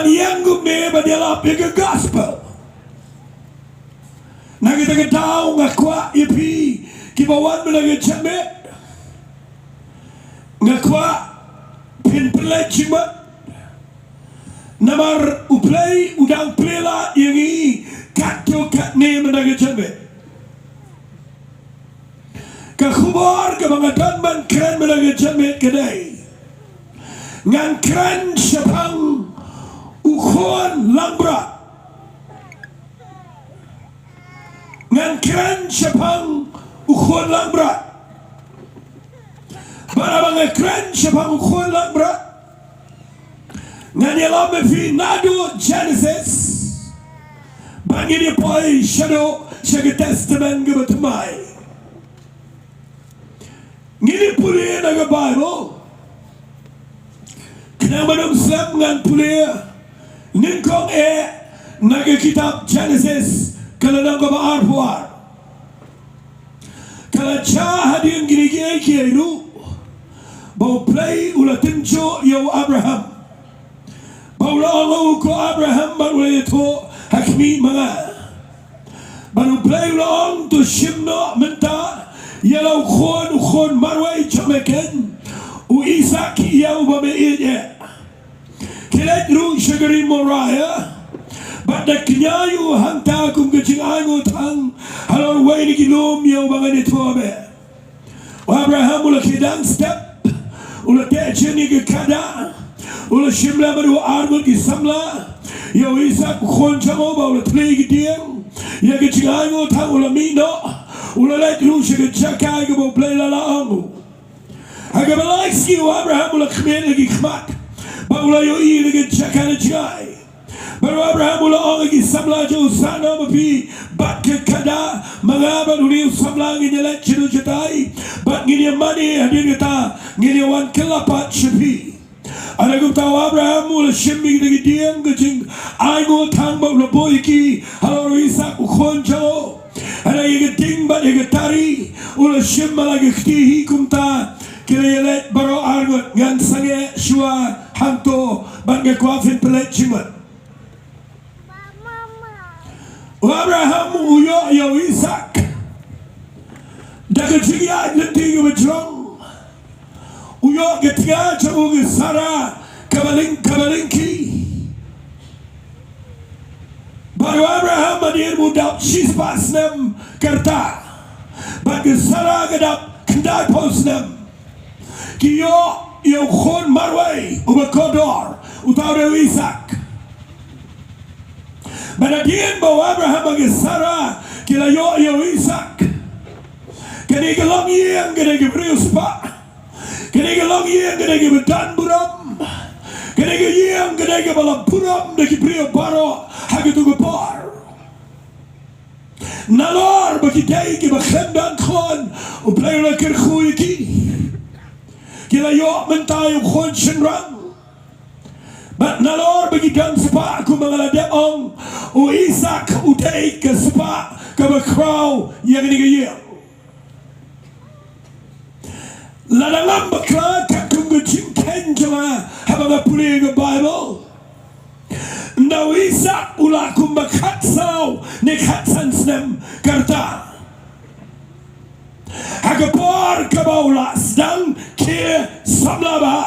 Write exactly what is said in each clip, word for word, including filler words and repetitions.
Ïeng kumne ban ïalap ïa ka gospel. Na kata ka daw nga kwah ïa phi kiba wan mynta ka janmiet, nga kwah phin pynleit jingmut. Namar U Blei u dang plie lad ïa ngi katto katne mynta ka janmiet. Ka khubor kaba nga don ban kren mynta ka janmiet ka dei, ngan kren shaphang u khun langbrot. Ngan kren shaphang u khun langbrot. Bad haba nga kren shaphang u khun langbrot, ngan ïalam ïa phi naduh Genesis, bad ngin ïa poi shaduh sha ka Testament kaba thymmai. Ngin ïa pule na ka Baibl. Khnang ban ym slem ngan pule nyngkong eh na ka kitab Genesis ka lynnong kaba arphew ar. Ka la jia hadien kine kiei kiei ruh ba U Blei u la tynjuh ïa u Abraham. Ba u la ong, "Ko Abraham," bad u la ïathuh, "Ha khmih ma nga." Bad U Blei u la ong, "To shim noh mynta ïa la u khun, u khun marwei jong me keiñ, u Isaak, ïa uba me ïeit eh. Khie leit ruh sha ka ri Moriah, bad da kñia ïa u hangta kum ka jingainguh thang halor uwei na ki lum ïa uba ngan ïathuh ha me." U Abraham u la khie dang step, u la teh jin ïa ka kada, u la shim lem bad u ar ngut ki samla ïa u Isaak u khun jong u, bad u la thli ïa ki dieng ïa ka jingainguh thang, u la mih noh, u la leit ruh sha ka jaka kaba U Blei la la ong. Ha kaba lai sngi u Abraham u la khmih ïa ki khmat bad u la ïohi ïa ka jaka na jngai. Bad u Abraham u la ong ïa ki samla jong u, "Sah noh ma phi bad ka kada, ma nga bad une u samla ngin ïa leit shaduh shatai, bad ngin ïa mane, hadien kata ngin ïa wan kylla pat sha phi." Hynrei kumta u Abraham u la shim ïa kita ki dieng ka jingainguh thang bad u la buh ïa ki halor u Isaak u khun jong u. Hynrei ïa ka ding bad ïa ka tari u la shim ha la ka kti hi, kumta ki la ïa leit baroh ar ngut. Ngan sangeh shuwa hangto bad nga kwah phin pynleit jingmut. U Abraham u ïoh ïa u Isaak da ka jingïaid lynti kaba jrong. U ïoh ka tnga jong u ka Sara kaba lyng, kaba lyngkhi. Bad u Abraham hadien ba u dap shispah snem ka rta, bad ka Sara ka dap khyndaiphew snem, ki ïoh ïa u khun marwei uba kordor, uta u dei u Isaak. Bad hadien ba u Abraham bad ka Sara ki la ïoh ïa u Isaak, kane ka longïing ka dei ka briew spah. Kane ka longïing ka dei kaba don burom. Kane ka ïing ka dei kaba la burom da ki briew baroh ha kato ka por. Nalor ba ki dei kiba khlem don khun, U Blei u la kyrkhu ïa ki. Ki la ïoh mynta ïa u khun shynrang. Bad nalor ba ki don spah, kumba nga la dep ong, u Isaak u dei ka spah kaba khraw ïa kane ka ïing. Lada ngam bakla, katkum ka jingkheiñ jong nga haba nga pule ka Baibl, ynda u Isaak u lah kumba khatsaw ne khatsan snem ka rta, ha ka por kaba u la sdang khie samla bha.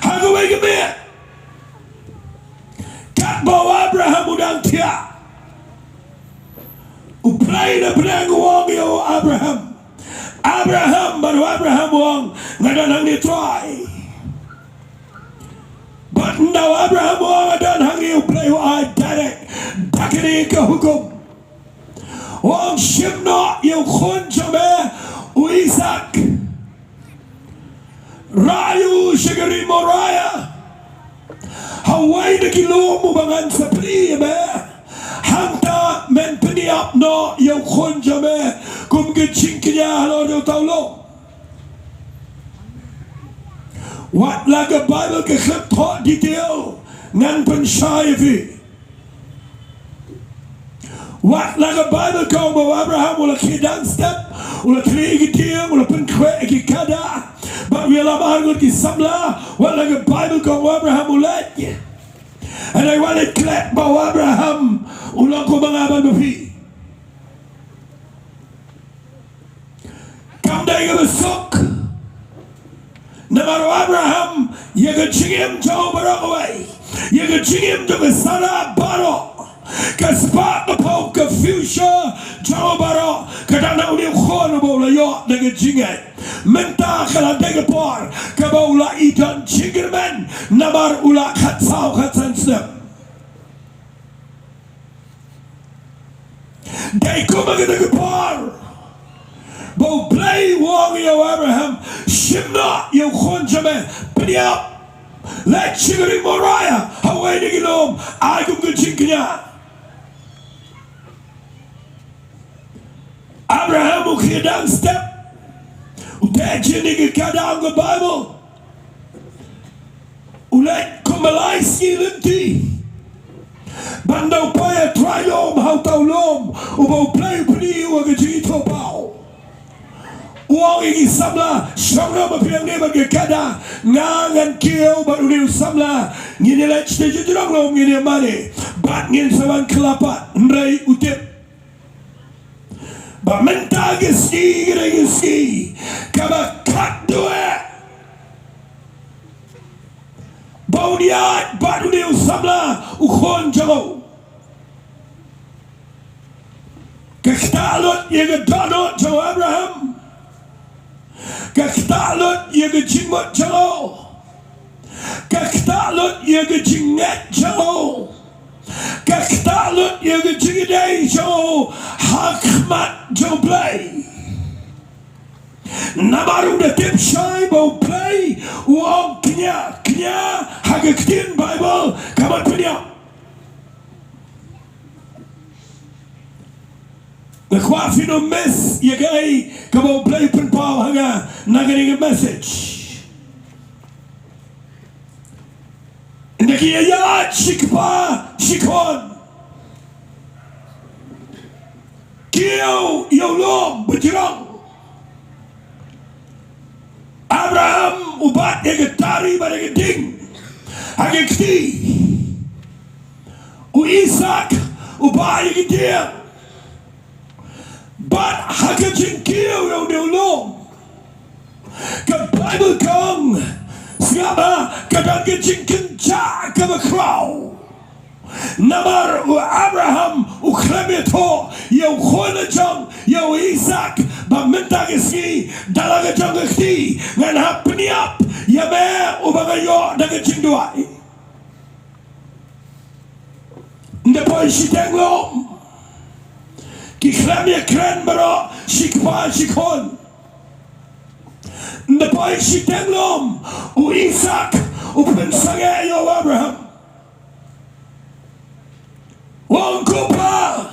Ha kawei ka miet, katba u Abraham u dang thiah, U Blei na bneng u ong ïa u Abraham, "Abraham." Bad u Abraham u ong, "Nga don hangne, Trai." Bad ynda u Abraham u ong, "Nga don hangne," U Blei u ai direct da kane ka hukum. U ong, "Shim noh ïa u khun jong me, u Isaak. Rah ïa u sha ka ri Moriah, ha uwei na ki lum uba ngan sa plie ïa me. Hangta men pynïap noh ïa u khun jong me kum ka jingkñia halor jong uta u lum." Wat la ka Baibl ka khlem thoh detail, ngan pynshai ïa phi. Wat la ka Baibl ka ong ba u Abraham u la khie dang step, u la khie ïa ki dieng, u la pynkhreh ïa ki kada, Bad u ïalam ar ngut ki samla, wat la ka Baibl ka ong u Abraham u leit. Hynrei wat leit klet ba u Abraham u long kum ma nga bad ma phi. Kam dei kaba suk. Namar u Abraham, ïa ka jingim jong u baroh kawei, ïa ka jingim jong ka Sara baroh, ka spah ka phew, ka future jong u baroh ka dang na une u khun uba u la ïoh da ka jingngeit. Mynta ka la dei ka por kaba u la i don jingkyrmen namar u la khatsaw khatsan snem. Dei kumba kata ka por ba U Blei u ong ïa u Abraham, shim noh ïa u khun jong me, pynïap, leit sha ka ri Moriah, ha kawei na ki lum, ai kum ka jingkñia. Abraham u khie dang step, u teh jingkñia ki ka dang ka Baibl. U leit kumba lai sngi lynti ban da poi ha u trai lum, ha uta u lum uba U Blei u pyni ïa u ha ka jingithuhpaw. U ong ïa ki samla, shong noh ma phi hangne bad ka kynja, nga ngan kiew bad une u samla, ngin ïa leit sha ka jrong lum, ngin ïa mane bad ngin sa wan kylla pat. Hynrei u tip ba mynta ka sngi ka dei ka sngi kaba khatduh eh ba un ïaid bad une u samla, u khun jong u. Ka ktah lut ïa ka dohnud jong u Abraham. Ka ktah lut ïa ka jingmut jong u. Ka ktah lut ïa ka jingngeit jong u. Ka ktah lut ïa ka jingïadei jong u ha khmat jong U Blei. Namar u da tip shai ba U Blei u ong kñia, kñia ha ka ktien Baibl ka mut pynïap. Nga kwah phin ym miss ïa kaei kaba U Blei u pynpaw ha nga na kane ka message. Ynda ki ïaid shi kpa shi khun, kiew ïa u lum ba jrong. Abraham u bat ïa ka tari bad ïa ka ding ha ka kti. U Isaak u bat ïa ka dieng. Bad ha ka jingkiew ïa une u lum, ka Baibl ka ong, sngap ba ka don ka jingkynjah kaba khraw. Namar u Abraham u khlem ïathuh ïa u khun la jong, ïa u Isaak, ba mynta ka sngi da la ka jong ka kti ngan hap pynïap ïa me uba nga ïoh da ka jingduwai. Ynda poi shiteng lum, ki khlem ïakren baroh shi kpa shi khun. Ynda poi shiteng lum, u Isaak u pynsangeh ïa u Abraham. U ong, ko pa,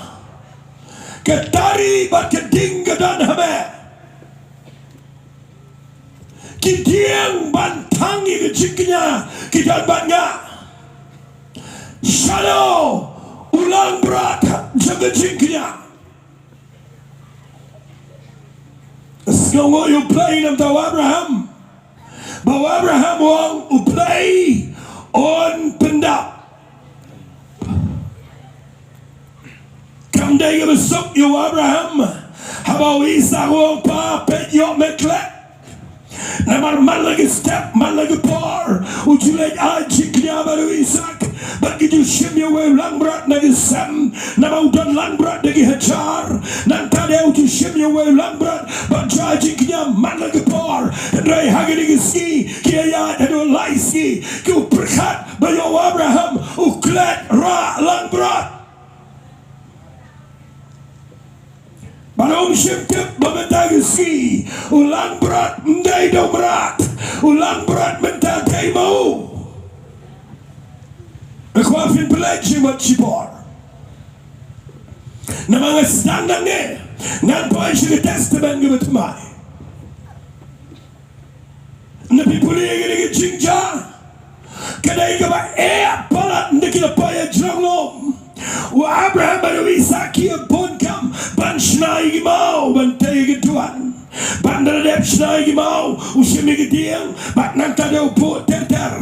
ka tari bad ka ding ka don ha me. Ki dieng ban thang ïa ka jingkñia ki don bad nga. Shano u langbrot jong ka jingkñia? Sngewnguh ïa U Blei namar u Abraham. Ba u Abraham u ong, U Blei un pyndap. Kam dei kaba suk ïa u Abraham haba u Isaak u ong, pa, peit, ïoh me klet. Namar man la ka step, man la ka por, u ju leit ai jingkñia bad u Isaak. Bad ki ju shim ïa uwei u langbrot na ka sem, namar u don langbrot da ki hajar. Nangta de u ju shim ïa uwei u langbrot bad ju ai jingkñia man la ka por. Hynrei ha kane ka sngi ki ïaid haduh lai sngi, ki u pyrkhat ba ïoh u Abraham u klet rah langbrot. Bad um shym tip ba mynta ka sngi u langbrot ym dei da u mrad, u langbrot mynta dei ma u. Nga kwah phin pynleit shibun shipor. Namar nga sdang nangne, ngan poi sha ka Testament kaba thymmai. Ynda phi pule ïa kane ka jingjia, ka dei kaba eh palat ynda ki la poi ha jrong lum. U Abraham bad u Isaak ki ïa bun kam ban shna ïa ki maw ban tei ïa ka duwan. Bad ynda la dep shna ïa ki maw, u shim ïa ki dieng, bad nangta de u buh ter ter.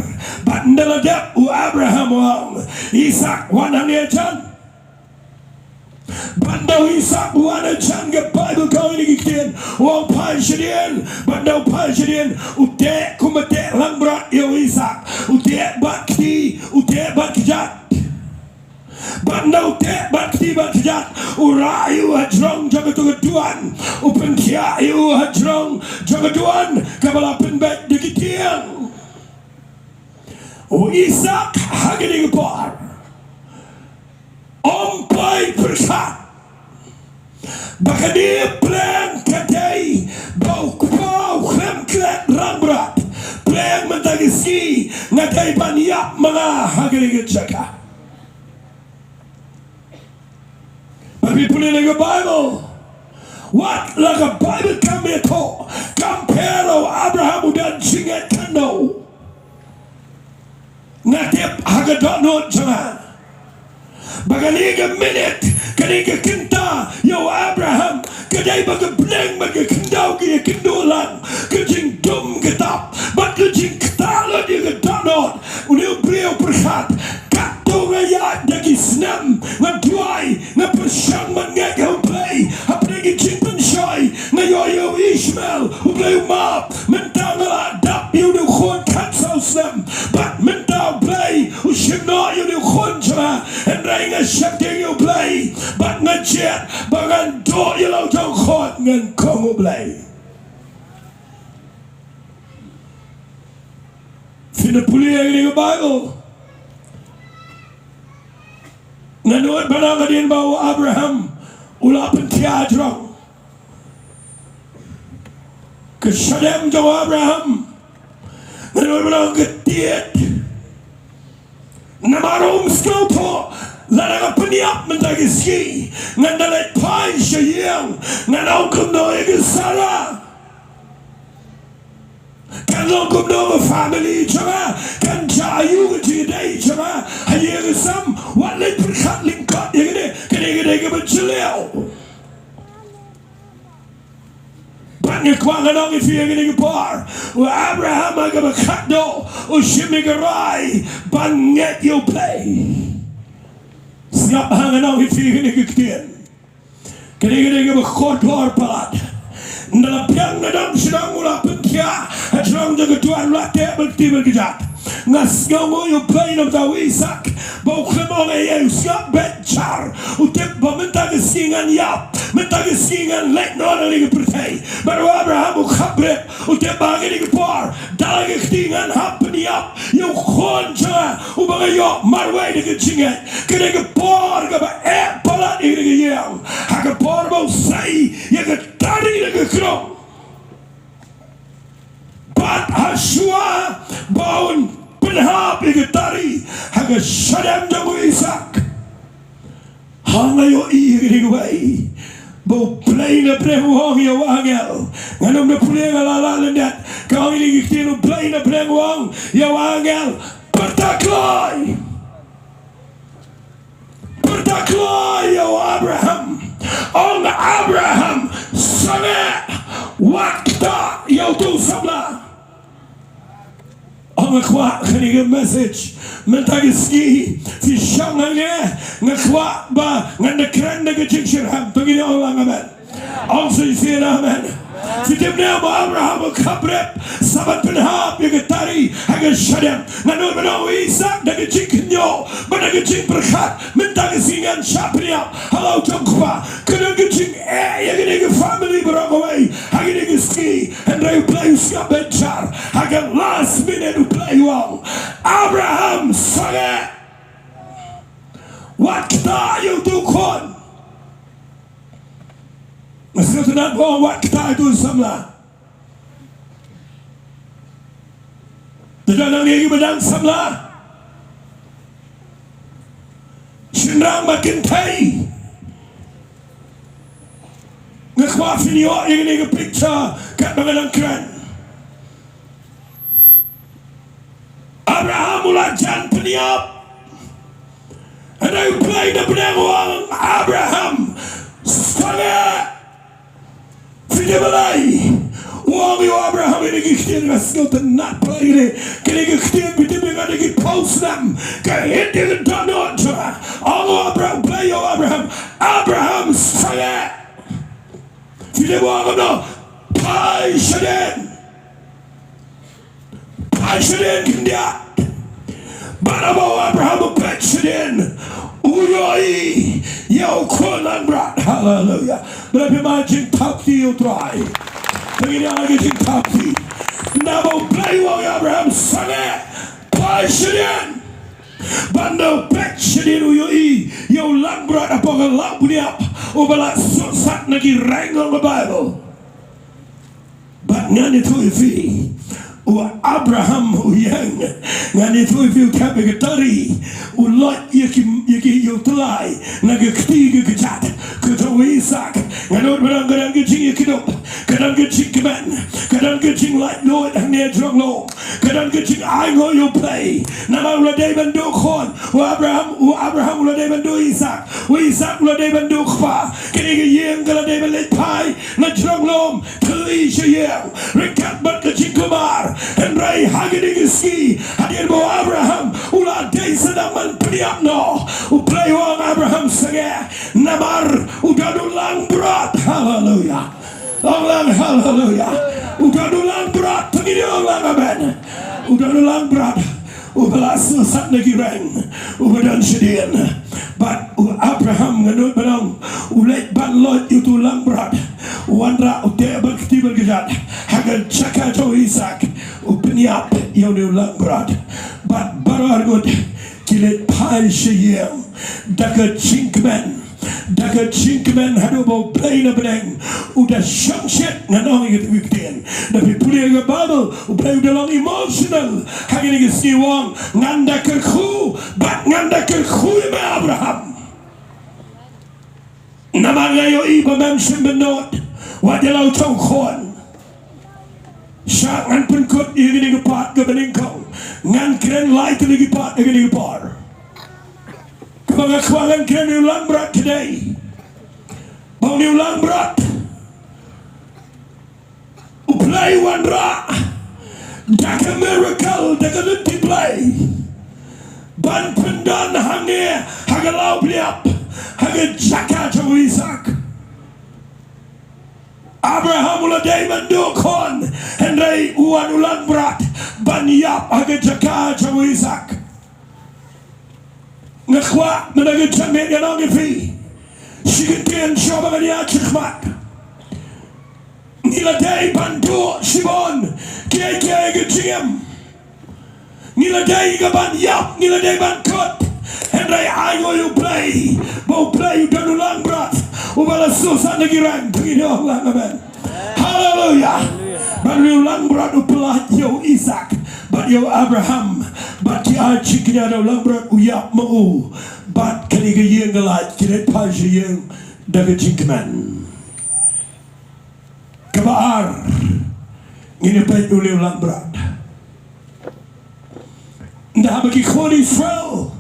Bad ynda la dep, u Abraham u ong, Isaak, wan hangne jan. Bad ynda u Isaak u wan hajan, ka Baibl ka ong ïa kine ki ktien, u ong phai shadien. Bad ynda u phai shadien, u teh kumba teh langbrot ïa u Isaak. U teh bad kti, u teh bad kjat. Bad ynda u teh bad kti bad kjat, u rah ïa u hajrong jong kato ka duwan, u pynthiah ïa u hajrong jong ka duwan kaba la pynbeit da ki dieng. U Isaak ha kane ka por um poi pyrkhat ba kane pleng ka dei ba u kpa u khlem klet langbrot. Pleng mynta ka sngi nga dei ban ïap ma nga ha kane ka jaka. Ba phi pule na ka Baibl, wat la ka Baibl kam ïathuh, kam pher ïa u Abraham u don jingngeit kano. Nga tip ha ka dohnud jong nga ba kane ka minit, kane ka kynta ïa u Abraham ka dei ba ka bneng bad ka khyndew ki ïakynduh lang, ka jingdum ka tap bad ka jingktah lut ïa ka dohnud. Une u briew u pyrkhat, katto nga ïaid da ki snem, nga duwai, nga pyrshang ban ngeit ha U Blei hapdeng ki jingpynshoi, nga ïoh ïa u Ishmael, U Blei u map. Mynta nga la dap ïa une u khun khatsaw snem, bad mynta U Blei u shim noh ïa une u khun jong nga. Hynrei nga sheptieng ïa U Blei bad nga jied ba ngan duh ïa la u jong u khun, ngan kong U Blei. Phin da pule ïa kane ka Baibl, nga nud ban ong hadien ba u Abraham u la pynthiah hajrong. Ka shadem jong u Abraham, nga nud ban ong ka tied. Namar um sngewthuh, lada nga pynïap mynta ka sngi, ngan da leit phai sha ïing, ngan ong kumno ïa ka Sarah? Kan long kumno ka family jong nga? Kan jia aiu ka jingïadei jong nga ha ïing ha sem? Wat leit pyrkhat lyngkot ïa kane, kane ka dei kaba jylliew. Bad nga kwah ngan ong ïa phi ha kane ka por, u Abraham ha kaba khatduh u shim ïa ka rai ban ngeit ïa U Blei. Sngap ha, ngan ong ïa phi ha kane ka ktien. Kane ka dei kaba kordor palat. Ynda la biang na dong sha dong, u la pynthiah hajrong jong ka duwan, u la teh bad kti bad kjat. Nga sngewnguh ïa U Blei na ka bynta u Isaak, ba u khlem ong ei ei, u sngap beit jar. U tip ba mynta ka sngi ngan ïap, mynta ka sngi ngan leit noh na kane ka pyrthei. Bad u Abraham u khapbrip, u tip ba ha kane ka por, da la ka kti ngan hap pynïap ïa u khun jong nga uba nga ïoh marwei da ka jingngeit. Kane ka por kaba eh palat ïa kane ka ïing, ha ka por ba u sei ïa ka tari na ka krong. Bad ha shuwa ba un pynhap ïa ka tari ha ka shadem jong u Isaak, ha nga ïohi ïa kane kawei, ba U Blei na pdeng u ong ïa u angel. Ngan ym da pule, nga la lah lyndet. Ka ong ïa kane ka ktien, U Blei na pdeng u ong ïa u angel, pyrta kloi. Pyrta kloi ïa u Abraham. Ong, Abraham, sangeh, wat ktah ïa uto u samla. Ong, nga kwah kane ka message mynta ka sngi phi shong hangne, nga kwah ba ngan da kren da ka jingshitrhem. To ngin ong lang amen. Ong sa shisien amen. Phi tip ne em, u Abraham u khapbrip sa ban pynhap ïa ka tari ha ka shadem. Nga nud ban ong, u Isaak, da ka jingkynnoh bad da ka jingpyrkhat, mynta ka sngi ngan shah pynïap ha la u jong u kpa. Ka don ka jingeh ïa kane ka family baroh kawei ha kane ka sngi. Hynrei U Blei u sngap beit jar. Ha ka last minute U Blei u ong, Abraham, sangeh, wat ktah ïa uto u khun. Nga sngewtynnat ba u ong wat ktah ïa uto u samla. Te don nangne kiba dang samla, shynrang bad kynthei. Nga kwah phin ïoh ïa kane ka picture katba nga dang kren. Abraham u la jan pynïap. Hynrei U Blei na pdeng u ong, Abraham, sangeh. Phi tip balei? U ong ïa u Abraham ïa kine ki ktien, nga sngewtynnat palat ïa kine ki ktien, phi tip ïa nga da ki phew snem. Ka hit ïa ka dohnud jong nga. Ong u Abraham, Blei ïa u Abraham, Abraham, sangeh. Phi tip u ong kumno? Phai shadien. Phai shadien khyndiat. Bad haba u Abraham u peit shadien, u ïohi ïa u khun langbrot. Haleluya. Bad phi ma jingthap kti ïa u Trai. Phi ngi ïa ki jingthap kti. Naba u Blei u ong ïa u Abraham, sangeh, phai shadien. Bad haba u peit shadien u ïohi ïa u langbrot hapoh ka lawbniap, uba la suk sat na ki reng, ong ka Baibl. Bad ngan ïathuh ïa phi, u Abraham u ïeng. Ngan ïathuh ïa phi, u khep ïa ka tari, u loit ïa ki, ïa ki, ïa u tyllai na ka kti ka kjat ka jong u Isaak. Ngan nud ba don, ka don ka jingïakynduh, ka don ka jingkmen, ka don ka jinglaitluid hangne ha jrong lum, ka don ka jingainguh ïa u Blei. Namar u la dei ban duh khun, u Abraham, u Abraham u la dei ban duh Isaak, u Isaak u la dei ban duh u kpa. Kane ka ïing ka la dei ban leit phai na jrong lum, tylli sha ïing, ryngkat bad ka jingkulmar. Hynrei ha kane ka sngi, hadien ba u Abraham u la dei sdang ban pynïap noh, u Blei u ong, Abraham, sangeh, namar u don u langbrot. Haleluya. Ong lang haleluya. U don u langbrot, to ngin ong lang amen. U don u langbrot uba la suk sat na ki reng, uba don shadien. Bad u Abraham, ngan nud ban ong, u leit ban loit ïa uto u langbrot. U wanrah, u teh bad kti bad kjat ha ka jaka jong u Isaak, u pynïap ïa une u langbrot. Bad baroh arngut ki leit phai sha ïing da ka jingkmen, da ka jingkmen, haduh ba u Blei na bneng u da shongshit, ngan ong ïa kata ka ktien. Da phi pule ïa ka Baibl, u Blei u da long emotional ha kine ki sngi, u ong, ngan da kyrkhu, bad ngan da kyrkhu ïa me Abraham. Namar nga ïohi ba mem shym bynnud wat ïa la u jong u khun. Shah ngan pynkut ïa kane ka part kaba nyngkong. Ngan kren lai tylli ki part ïa kane ka por. Kaba nga kwah ngan kren ïa u langbrot today. Ba une u langbrot, u Blei u wanrah da ka miracle, da ka lynti Blei, ban pyndon hangne ha ka lawbniap, ha ka jaka jong u Isaak. Abraham u la dei ban duh khun, hynrei u wan u langbrot ban ïap ha ka jaka jong u Isaak. Nga kwah mynta ka janmiet ngan ong ïa phi shi kyntien shuwa ba ngan ïaid shakhmat. Ngi la dei ban duh shibun kiei kiei ka jingim. Ngi la dei ka ban ïap, ngi la dei ban kut. Hynrei ainguh ïa u Blei ba u Blei u don u langbrot uba la suk sat na ki reng. Phi ngi ong lang amen. Haleluya. Bad une u langbrot u pynlait ïa u Isaak bad ïa u Abraham, bad ki ai jingkñia da u langbrot u ïap ma u. Bad kane ka ïing ka lait, ki leit phai sha ïing da ka jingkmen. Kaba ar, ngin ïa peit une u langbrot. Ynda haba ki khun Israel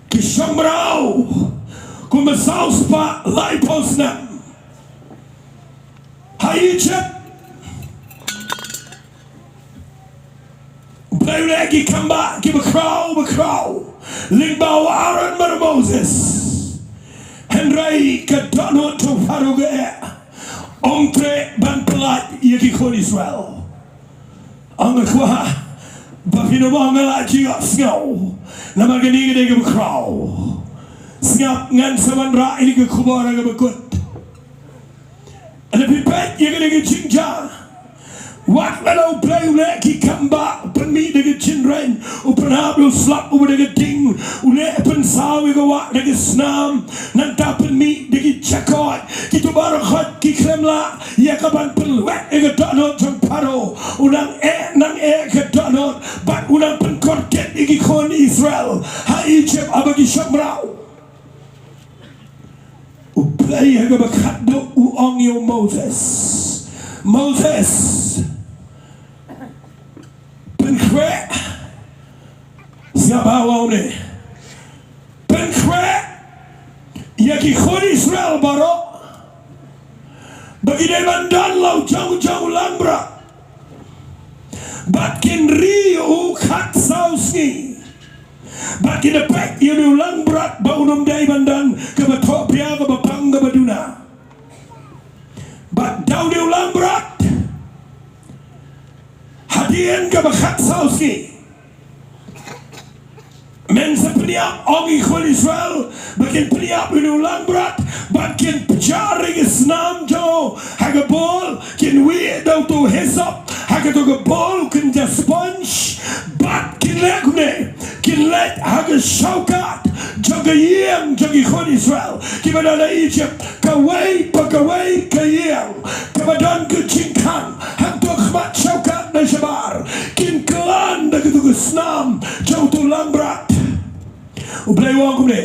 ki shong mraw kumba saw spah laiphew snem ha Egypt, u Blei u leh ki kambah kiba khraw ba khraw lyngba u Aaron bad u Moses. Hynrei ka dohnud jong u Pharaoh ka eh, um treh ban pyllait ïa ki khun Israel. Nga kwah ba phin ym ong nga la ju ïohsngew, namar kane ka dei kaba khraw. Sngap, ngan sa wanrah ïa kane ka khubor ha kaba kut. Lada phi peit ïa kane ka jingjia, wat la u Blei u leh ki kambah, u pynmih da ka jingreng, u pynhap da u slap uba da ka ding, u leh pynsaw ïa ka wah da ka snam, nangta pynmih da ki jakoit, kito baroh khoit ki khlem lah ïa ka ban pynlwet ïa ka dohnud jong Pharaoh. U nang eh, nang eh ka dohnud, bad u nang pynkordit ïa ki khun Israel ha Egypt haba ki shong mraw. U Blei ha kaba khatduh u ong ïa u Moses, Moses, pynkhreh. Sngap ba u ong ne, pynkhreh ïa ki khun Israel baroh ba ki dei ban don la u jong u jong u langbrot. Bad kin ri ïa u khatsaw sngi. Bad kin da peit ïa u langbrot ba un ym dei ban don kaba thoh bia, kaba pang, kaba duna. Bad da une u langbrot, hadien kaba khatsaw sngi, men sa pynïap, ong ïa ki khun Israel ba kin pynïap ïa une u langbrot, bad kin pynjar ïa ki snam jong u ha ka bowl, kin wieh da uto u hisop ha kato ka bowl, kin ja sponge, bad kin leh kumne, kin leit ha ka shawkat jong ka ïing jong ki khun Israel kiba don ha Egypt, kawei pa kawei ka ïing kaba don ka jingkhang hangto khmat shawkat na shabar, kin klan da kato ka snam jong uto u langbrot. U Blei u ong kumne,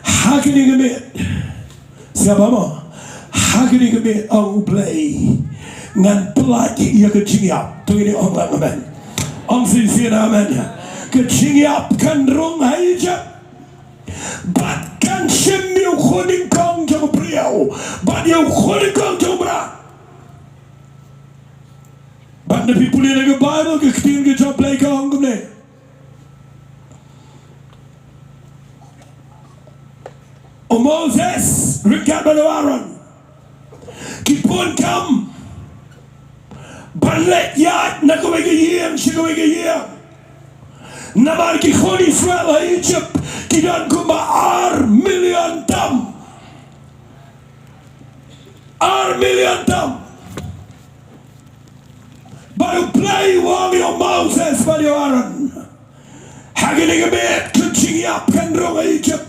ha kane ka miet, sngap mo, ha kane ka miet, ong U Blei, ngan pyllait ïa ka jingïap. To ngin ong lang amen. Ong shisien amen. Ka jingïap kan rung ha Egypt. Bad kan shim ïa u khun nyngkong jong u briew bad ïa u khun nyngkong jong u mrad. Bad lada phi pule na ka Baibl, ka ktien ka jong U Blei ka ong kumne. U Moses ryngkat bad u Aaron ki bun kam ban leit ïaid na kawei ka ïing sha kawei ka ïing. Namar ki khun Israel ha Egypt ki don kumba ar million tam. Ar million tam. Bad U Blei u ong ïa u Moses bad ïa u Aaron, ha kane ka miet ka jingïap kan rung ha Egypt.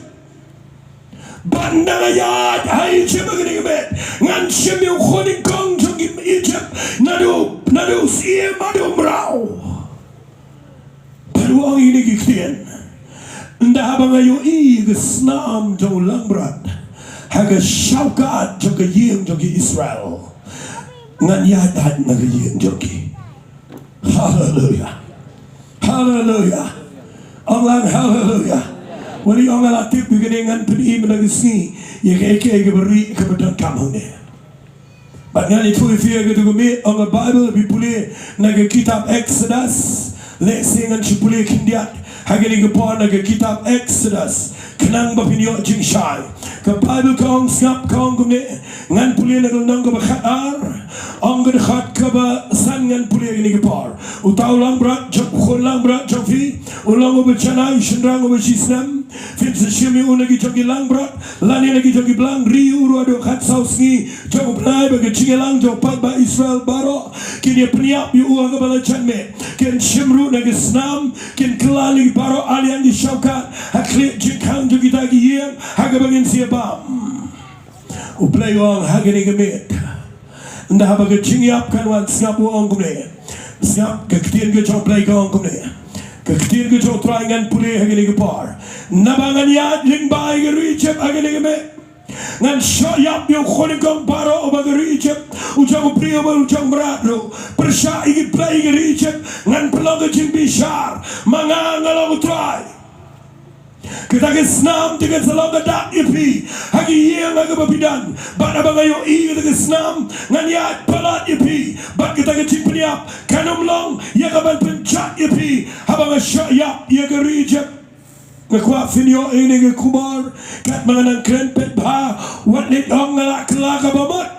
Bad ngan ïaid ha Egypt ha kane ka miet, ngan shim ïa u khun nyngkong jong ki Egypt, naduh, naduh u syiem haduh u mraw. Bad u ong ïa kine ki ktien. Ynda haba nga ïohi ïa ka snam jong u langbrot ha ka shawkat jong ka ïing jong ki Israel, ngan ïaid na ka ïing jong ki. Haleluya. Haleluya. Ong lang haleluya. Wat la ong nga la tip ïa kane, ngan pyni mynta ka sngi ïa kaei kaei kaba rieh kaba donkam hangne. Bad ngan ïathuh ïa phi ha kato ka miet, ong ka Baibl, phi pule na ka kitab Exodus. Lehse ngan shu pule khyndiat ha kane ka por na ka kitab Exodus, khnang ba phin ïoh jingshai. Ka Baibl ka ong, sngap, ka ong kumne, ngan pule na ka lynnong kaba khatar, ong ka dkhot kaba san, ngan pule ha kane ka por. Uta u langbrot jong, u khun langbrot jong phi, u long uba janai, u shynrang uba shisnem. Phin sa shim ïa u na ki jong ki langbrot lane na ki jong ki blang, ri ïa u ruh haduh khatsaw sngi jong u bnai, ba ka jingïalang jong u paidbah Israel baroh kin ïa pynïap ïa u ha kaba la jan miet. Kin shim ruh na ki snam, kin kylla ïa ki baroh ar liang ki shawkat ha khlieh jingkhang jong kita ki ïing ha kaba ngin sa ïa bam. U Blei u ong ha kane ka miet, ynda haba ka jingïap kan wan, sngap, u ong kumne. Sngap, ka ktien ka jong U Blei ka ong kumne. Ka ktien ka jong U Trai, ngan pule ha kane ka por. Naba ngan ïaid lyngba ïa ka ri Egypt ha kane ka miet, ngan shoh ïap ïa u khun nyngkong baroh uba ha ka ri Egypt, u jong u briew bad u jong u mrad ruh. Pyrshah ïa ki blei ka ri Egypt, ngan pynlong ka jingbishar. Ma nga, nga long U Trai. Kata ka snam te kan sa long ka dak ïa phi ha ki ïing ha kaba phi don. Bad haba nga ïohi ïa kata ka snam, ngan ïaid palat ïa phi. Bad kata ka jingpynïap kan ym long ïa ka ban pynjot ïa phi haba nga shoh ïap ïa ka ri Egypt. Nga kwah phin ïoh ïa kane ka khubor. Katba nga nang kren, peit bha, wat leit ong nga la kylla kaba mut.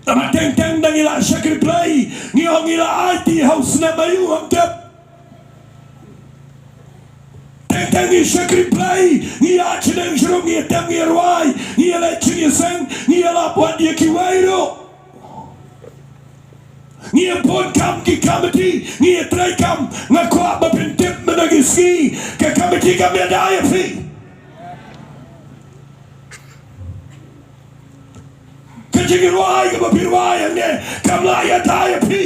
Namar teng teng da ngi la shakri Blei, ngi ong ngi la aiti ha u snem aïu, ngam tip. Teng teng ngi shakri Blei, ngi ïa shneng shrum, ngi ïa tem, ngi ïa rwai, ngi ïa leit jingïaseng, ngi ïa lap wat ïa kiwei ruh. Ngi ïa bun kam ki kamiti, ngi ïa trei kam. Nga kwah ba phin tip mynta ka sngi, ka kamiti kam ïada ïa phi. Ka jingrwai kaba phi rwai hangne kam lah ïada ïa phi.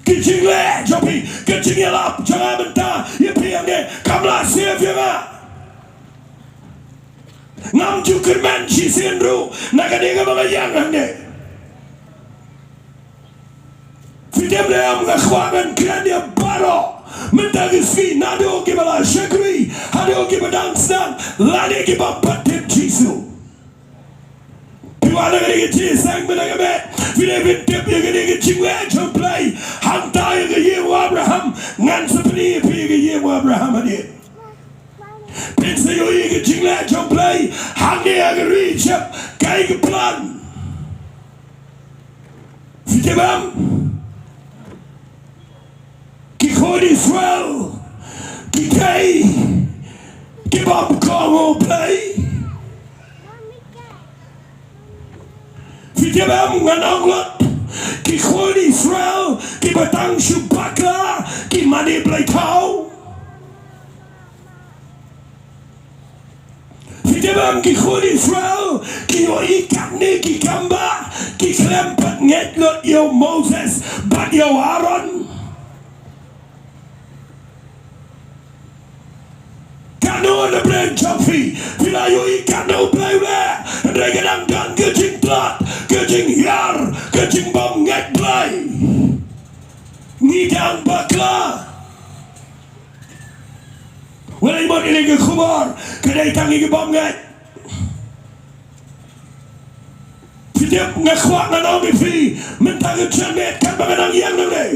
Ka jingleh jong phi, ka jingïalap jong nga mynta ïa phi hangne kam lah save ïa nga. Ngam ju kyrmen shisien ruh na kane kaba nga ïeng hangne. Phi tip ne em, nga kwah ban kren ïa baroh Mynta ka sngi naduh kiba la shakri haduh kiba dang sdang lane kiba pat tip Jisu. Phi wan na kane ka jingïaseng mynta ka miet, phi dei ban tip ïa kane ka jingleh jong U Blei. Hangta ïa ka ïing u Abraham, ngan sa pyni ïa phi ïa ka ïing u Abraham hadien. Phin sa ïohi ïa ka jingleh jong U Blei hangne ha ka ri Ijipt, kaei ka plan. Phi tip em? Ki khun Israel ki dei ki bym kohnguh Blei. Phi tip em, ngan ong lut, ki khun Israel kiba tang shu bakla ki mane blei thaw. Phi tip em, ki khun Israel ki ïohi katne ki kam ba ki khlem pat ngeit lut ïa u Moses bad ïa u Aaron. Katno na pdeng jong phi, phi la ïohi katno U Blei u leh, hynrei ka dang don ka jingtlot, ka jinghiar, ka jingbymngeit Blei. Ngi dang bakla. Wat la i mut ïa kane ka khubor ka dei tang ïa ki bymngeit. Phi tip, nga kwah ngan ong ïa phi mynta ka janmiet katba nga dang ïeng nangne,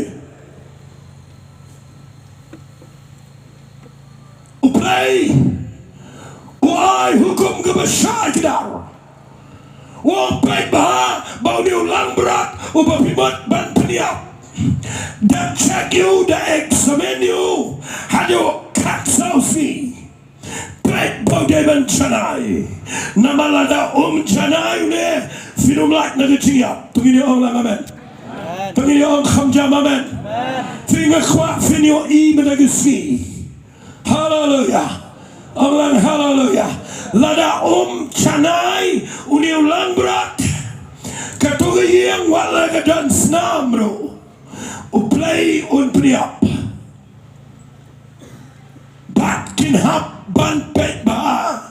U Blei u ai hukum kaba shai kdar. U ong, peit bha ba une u langbrot uba phi mut ban pynïap, da check ïa u, da examine ïa u haduh khatsaw sngi. Peit ba u dei ban janai. Namar lada um janai une, phin ym lait na ka jingïap. To ngin ïa ong lang amen. To ngin ïa ong kham jam amen. Phi, nga kwah phin ïohi mynta ka sngi. Haleluya. Ong lang haleluya. Lada um janai une u langbrot, kato ka ïing wat la ka don snam ruh, U Blei un pynïap. Bad kin hap ban peit bha,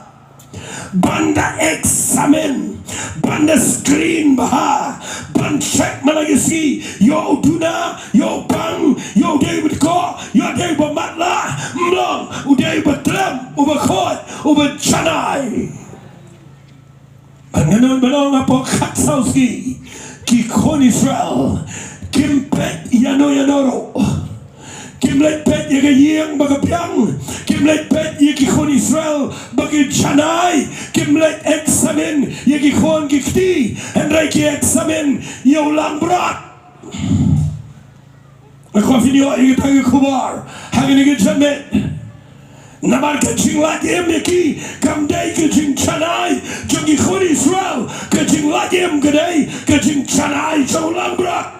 ban da examine, ban da screen bha, ban check man la ka sngi, ïoh u duna, ïoh u pang, ïoh u dei uba dkoh, ïoh u dei uba matlah, mlong u dei uba tlem, uba khuid, uba janai. Bad nga nud ban ong, hapoh khatsaw sngi ki khun Israel kim peit ïano ïano ruh. Kim leit peit ïa ka ïing ba ka biang. Kim leit peit ïa ki khun Israel ba ki janai. Kim leit examine ïa ki khun ki kti. Hynrei ki examine ïa u langbrot. Nga kwah phin ïoh ïa kata ka khubor ha kane ka janmiet. Namar ka jinglait im ïa ki kam dei ka jingjanai jong ki khun Israel. Ka jinglait im ka dei ka jingjanai jong u langbrot.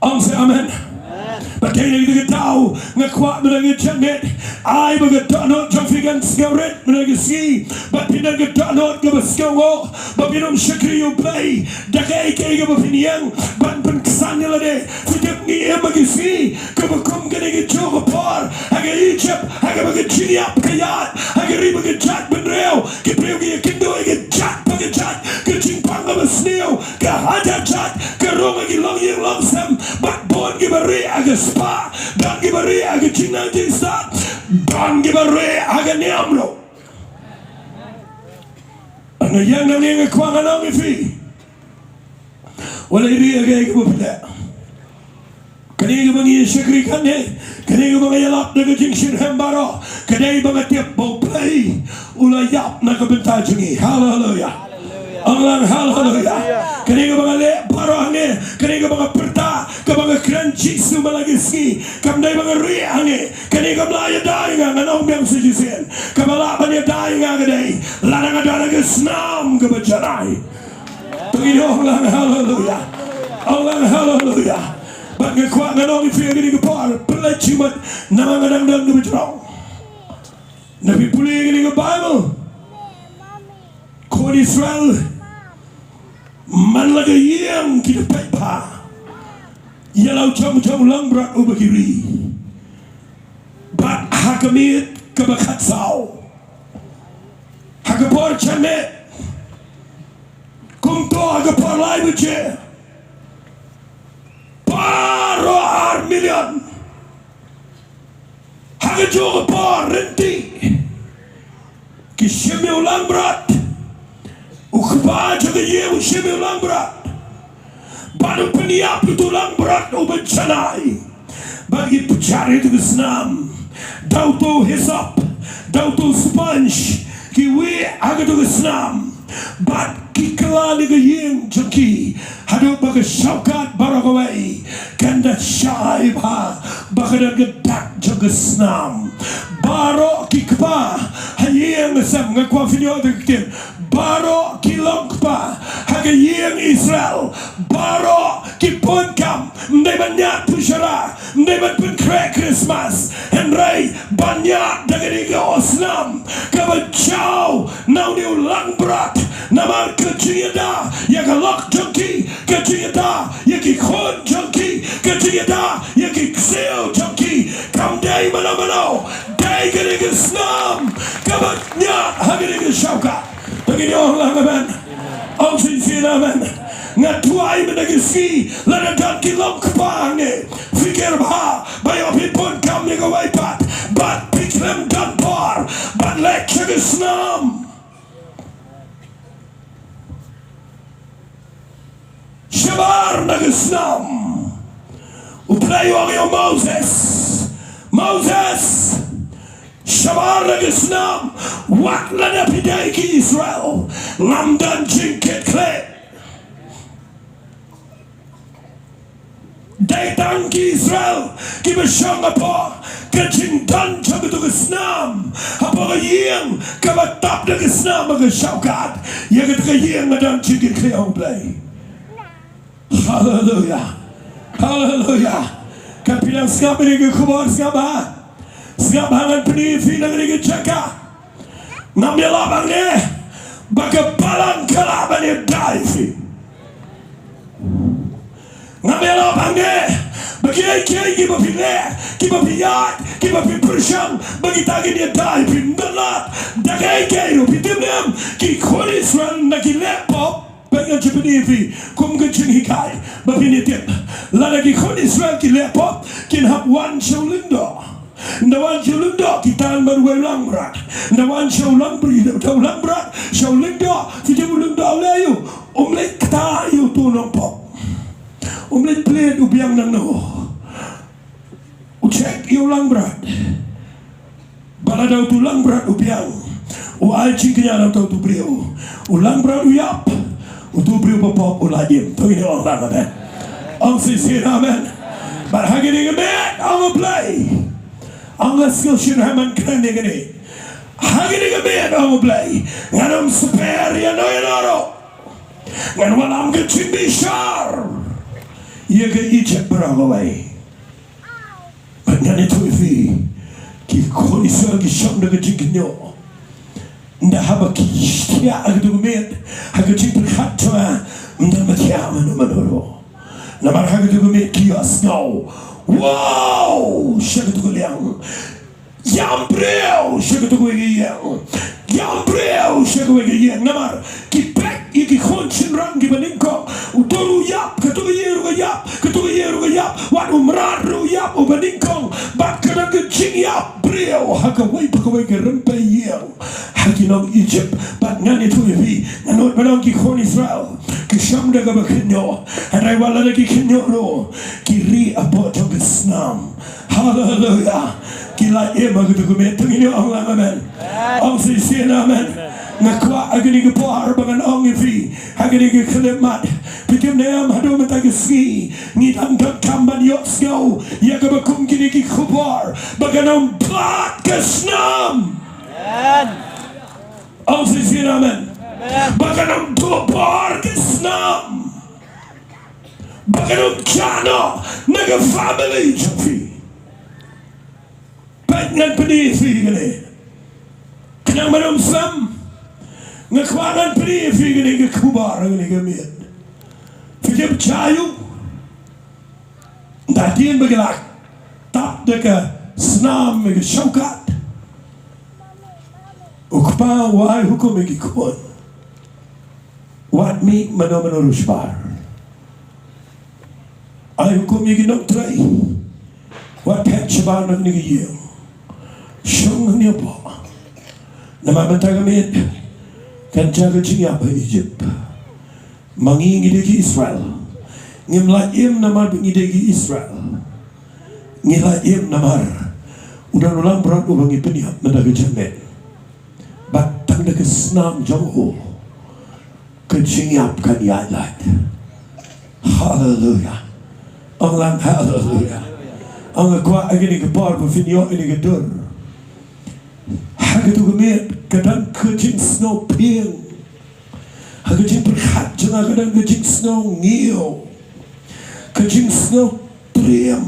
Ong sa amen. Bad kaei kata ka daw nga kwah mynta ka janmiet, ai ba ka dohnud jong phi kan sngewrit mynta ka sngi. Bad phin don ka dohnud kaba sngewnguh ba phin ym shakri ïa U Blei da kaei kaei kaba phin ïeng ban pynksan ïa lade. Phi tip, ngi im ha ka sngi kaba kum kane kajuh ka por ha ka Egypt, ha kaba ka jingïap ka ïaid, ha ka ri ba ka jaitbynriew, ki briew ki ïakynduh ïa ka jait pa ka jait, ka jingpang kaba sniew, ka hajar jait, ka rung ha ki longïing longsem, bad bun kiba rieh ha ka spah, don kiba rieh ha ka jingnang jingstad, don kiba rieh ha ka niam ruh. Nga ïeng nangne, nga kwah ngan ong ïa phi, wat la i rieh ha kaei kaba phi leh, kane kaba ngi ïa shakri kane, kane kaba nga ïalap da ka jingshitrhem baroh, ka dei ba nga tip ba U Blei u la ïap na ka bynta jong ngi. Haleluya. Ong lang haleluya. Kane kaba nga leh baroh hangne, kane kaba nga pyrta, kaba nga kren Jisu man la ka sngi, kam dei ba nga rieh hangne. Kane kam lah ïada ïa nga, ngan ong biang sa shisien. Kaba lah ban ïada ïa nga ka dei lada nga don ha ka snam kaba janai. To ngin ong lang haleluya. Ong lang haleluya. Bad nga kwah ngan ong ïa phi ha kane ka por, pynleit shimet namar nga dang don kaba jrong. Lada phi pule ïa kane ka Baibl, khun Israel man la ka ïing ki da peit bha ïa la u jong jong u langbrot uba ki ri. Bad ha ka miet kaba khatsaw, ha ka por janmiet, kumto ha ka por lai baje, baroh ar million Jong ka por rynti ki shim ïa u langbrot. U kpa jong ka ïing u shim ïa u langbrot. Bad u pynïap ïa uto u langbrot uba janai. Bad ki pynjah ïa uto ka snam da uto u hisop, da uto u sponge, ki wih ha kato ka snam. Bad ki kylla na ka ïing jong ki haduh ba ka shongkat baroh kawei kan da shai bha, ba ka don ka dak jong ka snam. Baroh ki kpa ha ïing, sem, nga kwah phin ïoh da ka ktien, baroh ki long kpa ha ka ïing Israel, baroh ki pun kam, ym dei ban ñiad pynshara, ym dei ban pynkhreh Christmas, hynrei ban ñiad da kane ka snam kaba jaw na une u langbrot. Namar ka jingïada ïa ka lok jong ki, ka jingïada ïa ki khun jong ki, ka jingïada ïa ki ksiew jong ki, kam dei mano mano, dei kane ka snam kaba ñiad ha kane ka shongkat. To ngin ong lang amen. Ong shisien amen. Nga duwai mynta ka sngi, lada don ki long kpa hangne, phi ker bha ba ïoh phi pun kam ïa kawei pat, bad phi khlem don por ban leit sha ka snam. Shabar na ka snam. U Blei u ong ïa u Moses, Moses, shabar na ka snam. Wat lada phi dei ki Israel, ngam don jingkitkhlieh. Dei tang ki Israel kiba shong hapoh ka jingdon jong kato ka snam, hapoh ka ïing kaba tap da ka snam ha ka shongkat. Ïa kata ka ïing ka don jingkitkhlieh, ong Blei. Haleluya. Haleluya. Kan phi dang sngap ïa kane ka khubor, sngap bha. Sngap bha, ngan pyni ïa phi na kane ka jaka. Ngam ïalap hangne ba ka balang ka lah ban ïada ïa phi. Ngam ïalap hangne ba kiei kiei kiba phi leh, kiba phi ïaid, kiba phi pyrshang, ba kita kin ïada ïa phi. Ym don lad. Da kaei kaei ruh, phi tip ne em, ki khun Israel ynda ki leh pop, peit, ngan sa pyni ïa phi kum ka jinghikai ba phin ïa tip. Lada ki khun Israel ki leh pop, kin hap wan sha u lyngdoh. Ynda wan sha u lyngdoh, ki tan bad uwei u langbrot. Ynda wan sha u langbrot, ynda u langbrot sha u lyngdoh, phi tip u lyngdoh u leh aïu? Um leit ktah ïa uto u nongpop. Um leit plie u biang nangno. U check ïa u langbrot. Ba lada uto u langbrot u biang, u ai jingkñia na uto u briew. U langbrot u ïap, uto u briew ba pop u la im. To ngin ong lang amen. Ong shisien amen. Bad ha kane ka miet, ong U Blei, ong nga sngew shynrang ban kren ïa kane. Ha kane ka miet, ong U Blei, ngan ym sper ïa no ïa no ruh. Ngan wallam ka jingbishar ïa ka Egypt baroh kawei. Bad ngan ïathuh ïa phi, ki khun Israel ki shong da ka jingkynnoh. Ynda haba ki thiah ha kato ka miet, ha ka jingpyrkhat jong nga, ym don ba thiah mano mano ruh. Namar ha kato ka miet ki ïohsngew, wow, sha kato ka liang. Ïam briew sha kato kawei ka ïing. Ïam briew sha kawei ka ïing. Namar ki peit ïa ki khun shynrang kiba nyngkong. Uto ruh u ïap, kato ka ïing ruh ka ïap, kato ka ïing ruh ka ïap. Wat u mrad ruh u ïap, uba nyngkong. Bad ka don ka jingïap briew ha kawei pa kawei ka rympei ïing ha ki nong Egypt. Bad ngan ïathuh ïa phi, nga nud ban ong ki khun Israel ki shong da kaba kynnoh. Hynrei wat lada ki kynnoh ruh, ki rieh hapoh jong ka snam. Haleluya. Ki la im ha kato ka miet. To ngin ong lang amen. Ong shisien amen. Nga kwah ha kane ka por ba ngan ong ïa phi ha kane ka khyllipmat. Phi tip ne em, haduh mynta ka sngi ngi dang donkam ban ïohsngew ïa kaba kum kine ki khubor ba kan ym bad ka snam. Amen. Ong shisien amen. Amen. Ba kan ym duh bor ka snam. Ba kan ym jah noh na ka family jong phi. Peit, ngan pyni ïa phi kane. Khnang ban ym slem, nga kwah ngan pyni ïa phi kane ka khubor ha kane ka miet. Phi tip jia aïu? Ynda hadien ba ki la tap da ka snam ïa ka shongkat, u kpa u ai hukum ïa ki khun. Wat mih mano mano ruh shabar. Ai hukum ïa ki nongtrei. Wat phet shabar na kane ka ïing. Shong hangne hapoh. Namar mynta ka miet kan jia ka jingïap ha Egypt. Ma ngi ngi dei ki Israel. Ngim lait im namar ba ngi dei ki Israel. Ngi lait im namar u don u langbrot uba ngi pynïap mynta ka jingmut. Bad tang da ka snam jong u ka jingïap kan ïaid lait. Haleluya. Ong lang haleluya. Ong nga kwah ha kane ka por ba phin ïoh ïa kane ka dur. Ha kato ka miet ka don ka jingsngewphieng. Ha ka jingpyrkhat jong nga ka don ka jingsngewngiew, ka jingsngewtriem.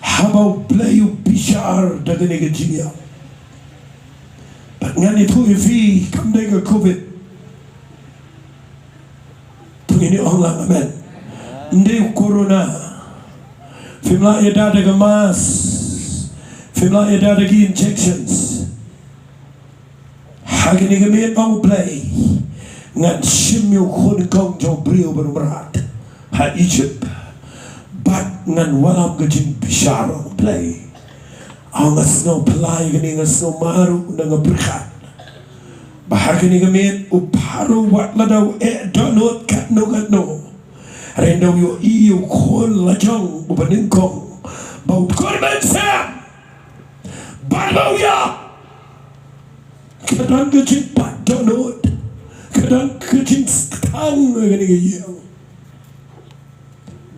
Haba U Blei u bishar da kane ka jingïap. Bad ngan ïathuh ïa phi kam dei ka covid. To ngin ïa ong lang amen. Ym dei u corona. Phim lah ïada da ka mask. Phim lah ïada da ki injections. Ha kane ka miet ong U Blei, ngan shim ïa u khun nyngkong jong u briew ba u mrad ha Egypt. Bad ngan wallam ka jingbishar, ong U Blei. Ong nga sngewphylla ïa kane, nga sngewmar ruh, nga pyrkhat ba ha kane ka miet u Pharaoh wat lada u eh dohnud katno katno, hynrei ynda u ïohi ïa u khun lajong uba nyngkong ba u khun mynsiem bad ba u ïap, ka don ka jingpait dohnud, ka don ka jingstad ha kane ka ïing.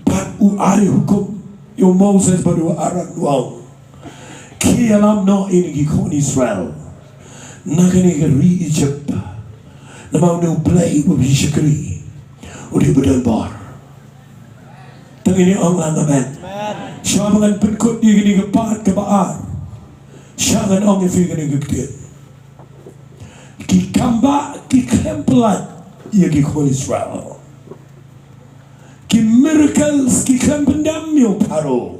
Bad u ai hukum ïa u Moses bad u Aaron, u ong, khie ïalam noh ïa kine ki khun Israel na kane ka ri Egypt, namar une U Blei uba phi shakri u dei uba don bor. To ngin ïa ong lang amen. Shuwa ba ngan pynkut ïa kane ka part kaba ar, sha ngan ong ïa phi kane ka ktien. Ki kambah ki khlem pyllait ïa ki khun Israel. Ki miracles ki khlem pyndem ïa u Pharaoh.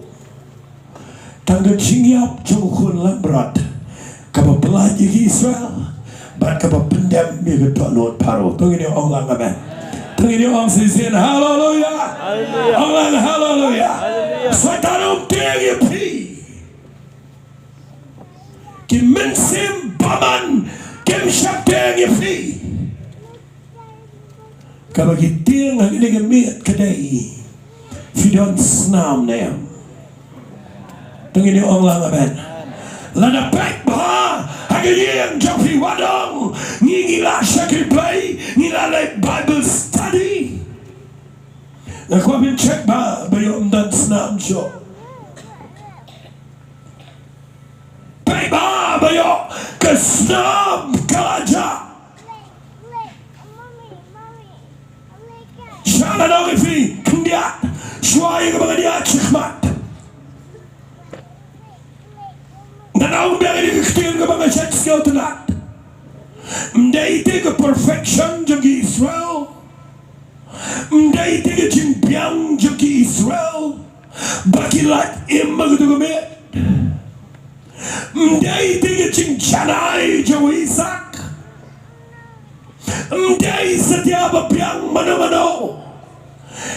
Tang ka jingïap jong u khun langbrot kaba pyllait ïa ki Israel bad kaba pyndem ïa ka dohnud Pharaoh. To ngin ïa ong lang amen. To ngin ïa ong shisien haleluya. Ong lang haleluya. Soitan um tieng ïa phi. Ki mynsiem bymman kim shym tieng ïa phi. Kaba ki tieng ha kane ka miet ka dei, phi don snam ne em. To ngin ïa ong lang amen. Lada peit bha ha ka ïing jong phi, wat ong ngi ngi la shakri Blei, ngi la leh Bible study. Nga kwah phin check bha ba ïoh ym don snam shuh. Peit bha ba ïoh ka snam ka la jah. Sha ngan ong ïa phi khyndiat shuwa ïa kaba ngan ïaid shakhmat. Ngan ong biang ïa ka ktien kaba nga shait sngewtynnat. Ym dei te ka perfection jong ki Israel. Ym dei te ka jingbiang jong ki Israel ba ki lait im ha kato ka miet. Ym dei te ka jingjanai jong u Isak. Ym dei satia ba biang mano mano.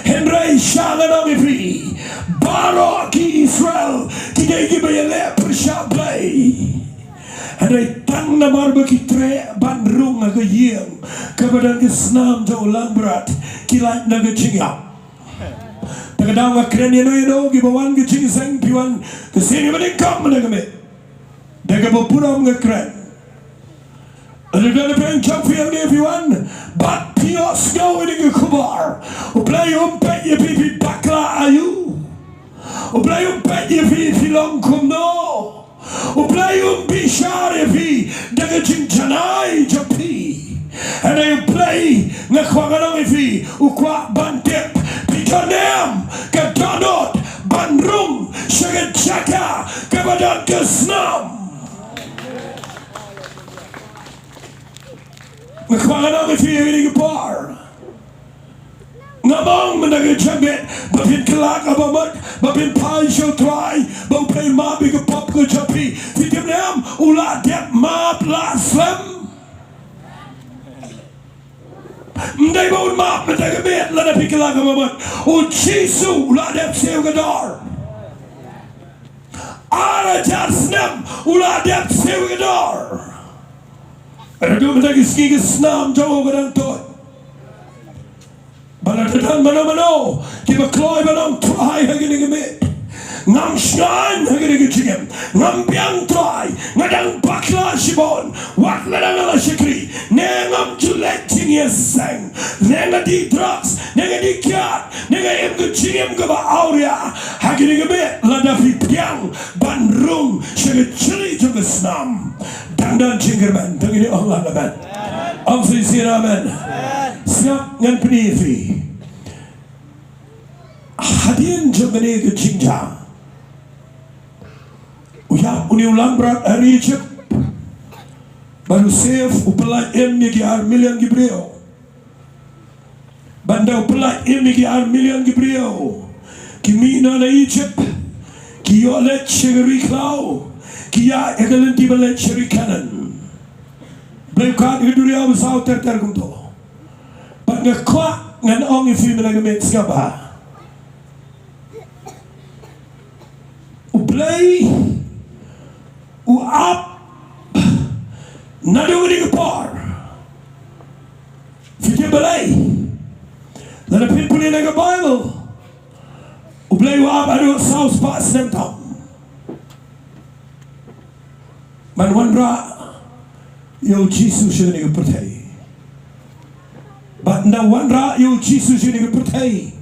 Hynrei sha ngan ong ïa phi, baroh ki Israel ki dei kiba ïaleh pyrshah Blei. Hynrei tang namar ba ki treh ban rung ha ka ïing kaba don ka snam jong u langbrot, ki lait na ka jingïap. Te ka daw nga kren ïano ïano kiba wan ka jingïaseng, phi wan ka sien kaba nyngkong mynta ka miet. Da kaba burom nga kren. Lada don phi jong phi hangne phi wan bad phi ïohsngew ïa kane ka khubor, U Blei um peit ïa phi phi bakla aïu. U Blei um peit ïa phi phi long kumno. U Blei um bishar ïa phi da ka jingjanai jong phi. Hynrei U Blei nga kwah ngan ong ïa phi, u kwah ban tip phi don ne em ka dohnud ban rung sha ka jaka kaba don ka snam. Nga kwah ngan ong ïa phi ha kane ka por. Ngam ong mynta ka jingmut ba phin kylla kaba mut, ba phin phai sha U Trai, ba U Blei un map ïa ka pop ka jong phi. Phi tip ne em, u la dep map la slem. Ym dei ba un map mynta ka miet lada phi kylla kaba mut. U Jisu u la dep siew ka dor. hajar snem u la dep siew ïa ka dor. Haduh mynta ki sngi ki snam jong u ka dang tuid. Ba lada don mano mano kiba kloi ban ong Trai ha kane ka miet, ngam shngaiñ ha kane ka jingim, ngam biang Trai, nga dang bakla shibun. Wat lada nga la shakri, ne ngam ju leit jingïaseng, ne nga die drugs, ne nga die kiad, ne nga im ka jingim kaba awria, ha kane ka miet lada phi biang ban rung sha ka jylli jong ka snam, dang don jingkyrmen. To ngin ong lang amen. Ong shisien amen. Sngap, ngan pyni ïa phi. Hadien jong kane ka jingjia, u ïap une u langbrot ha ri Egypt. Bad u Joseph u pyllait im ïa ki ar million ki briew. Bad ynda u pyllait im ïa ki ar million ki briew, ki mih noh na Egypt, ki ïoh leit sha ka ri khlaw, ki ïaid ha ka lynti ban leit sha ri Kanaan. Blei u khot ïa ka duriaw ba saw ter ter kumto. Bad nga kwah ngan ong ïa phi mynta ka miet, sngap bha. U Blei u ap naduh kane ka por. Phi tip balei? Lada phin pule na ka Baibl, u Blei u ap haduh saw spah snem tam ban wanrah ïa u Jisu sha kane ka pyrthei. Bad ynda wanrah ïa u Jisu sha kane ka pyrthei,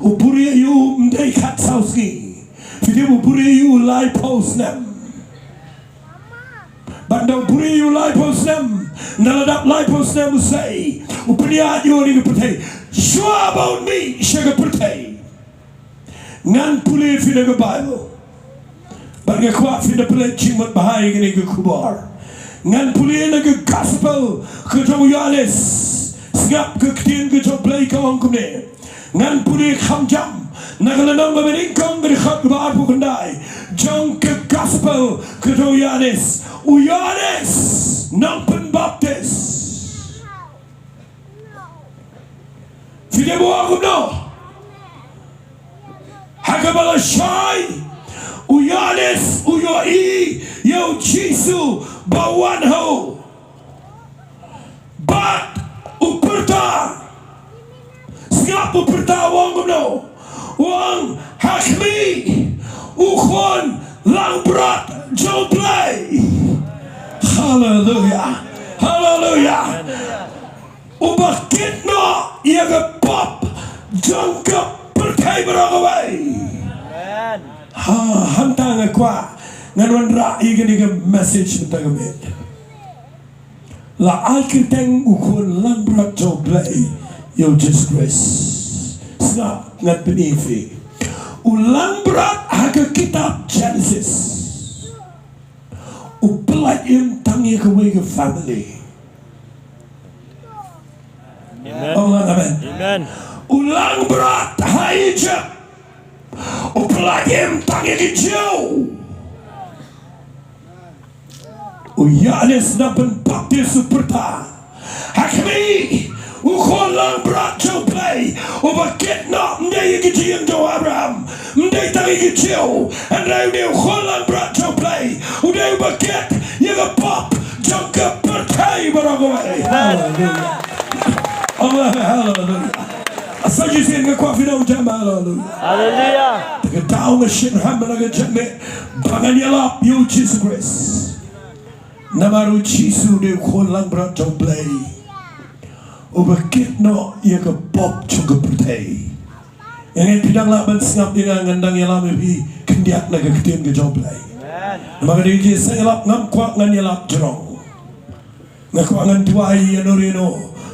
u buhrieh ïa u ym dei khatsaw sngi. Phi tip, u buhrieh ïa u laiphew snem. Bad ynda u buhrieh ïa u laiphew snem, ynda la dap laiphew snem u sei, u pynïaid ïa u ha kane ka pyrthei. Shuwa ba un mih sha ka pyrthei, ngan pule ïa phi na ka Baibl. Bad nga kwah phin da pynleit jingmut bha ïa kane ka khubor. Ngan pule na ka Gospel ka jong u Ïoannis. Sngap, ka ktien ka jong u Blei ka ong kumne. Ngan pule kham jam na ka lynnong kaba nyngkong, ka dkhot kaba arphew khyndai jong ka Gospel ka jong u Ïoannis. U Ïoannis nongpynbaptis. Phi tip u ong kumno? Ha kaba lashai, u Ïoannis u ïohi ïa u Jisu ba wan ha u. Bad u pyrta. Sngap, u pyrta, u ong kumno? U ong, ha khmih, u khun langbrot jong u Blei. Haleluia. Haleluia. Uba kit noh ïa ka pop jong ka pyrthei baroh kawei. Amen. Ha, hangta nga kwah ngan wanrah ïa kane ka message mynta ka miet. La ai kyrteng u khun langbrot jong u Blei ïa u Jisu Khrist. Sngap, ngan pyni ïa phi. U langbrot ha ka kitab Genesis u pyllait im tang ïa kawei ka family. Amen. Ong lang amen. Amen. U langbrot ha Egypt u pyllait im tang ïa ki Jiw. U Ïoannis nongpynbaptis u pyrta, ha khmih, u khun langbrot jong u Blei, uba kit noh ym dei ïa ki jingim jong u Abraham, ym dei tang ïa ki Jiw, hynrei u dei u khun langbrot jong u Blei, u dei uba kit ïa ka pop jong ka pyrthei baroh kawei. Amen. Haleluia. Amen. Haleluia. Sa shisien nga kwah phin ong jam haleluia. Haleluia. Te ka daw nga shim ha man la ka jingmut ba ngan ïalap ïa u Jisu Khrist. Namar u Jisu u dei u khun langbrot jong u Blei, uba kit noh ïa ka pop jong ka pyrthei. Nga ngeit phi dang lah ban sngap ïa nga, ngan dang ïalam ïa phi khyndiat na ka ktien ka jong u Blei. Namar ka dei ka jingïaseng ïalap, ngam kwah ngan ïalap jrong. Nga kwah ngan duwai ïa no ïa no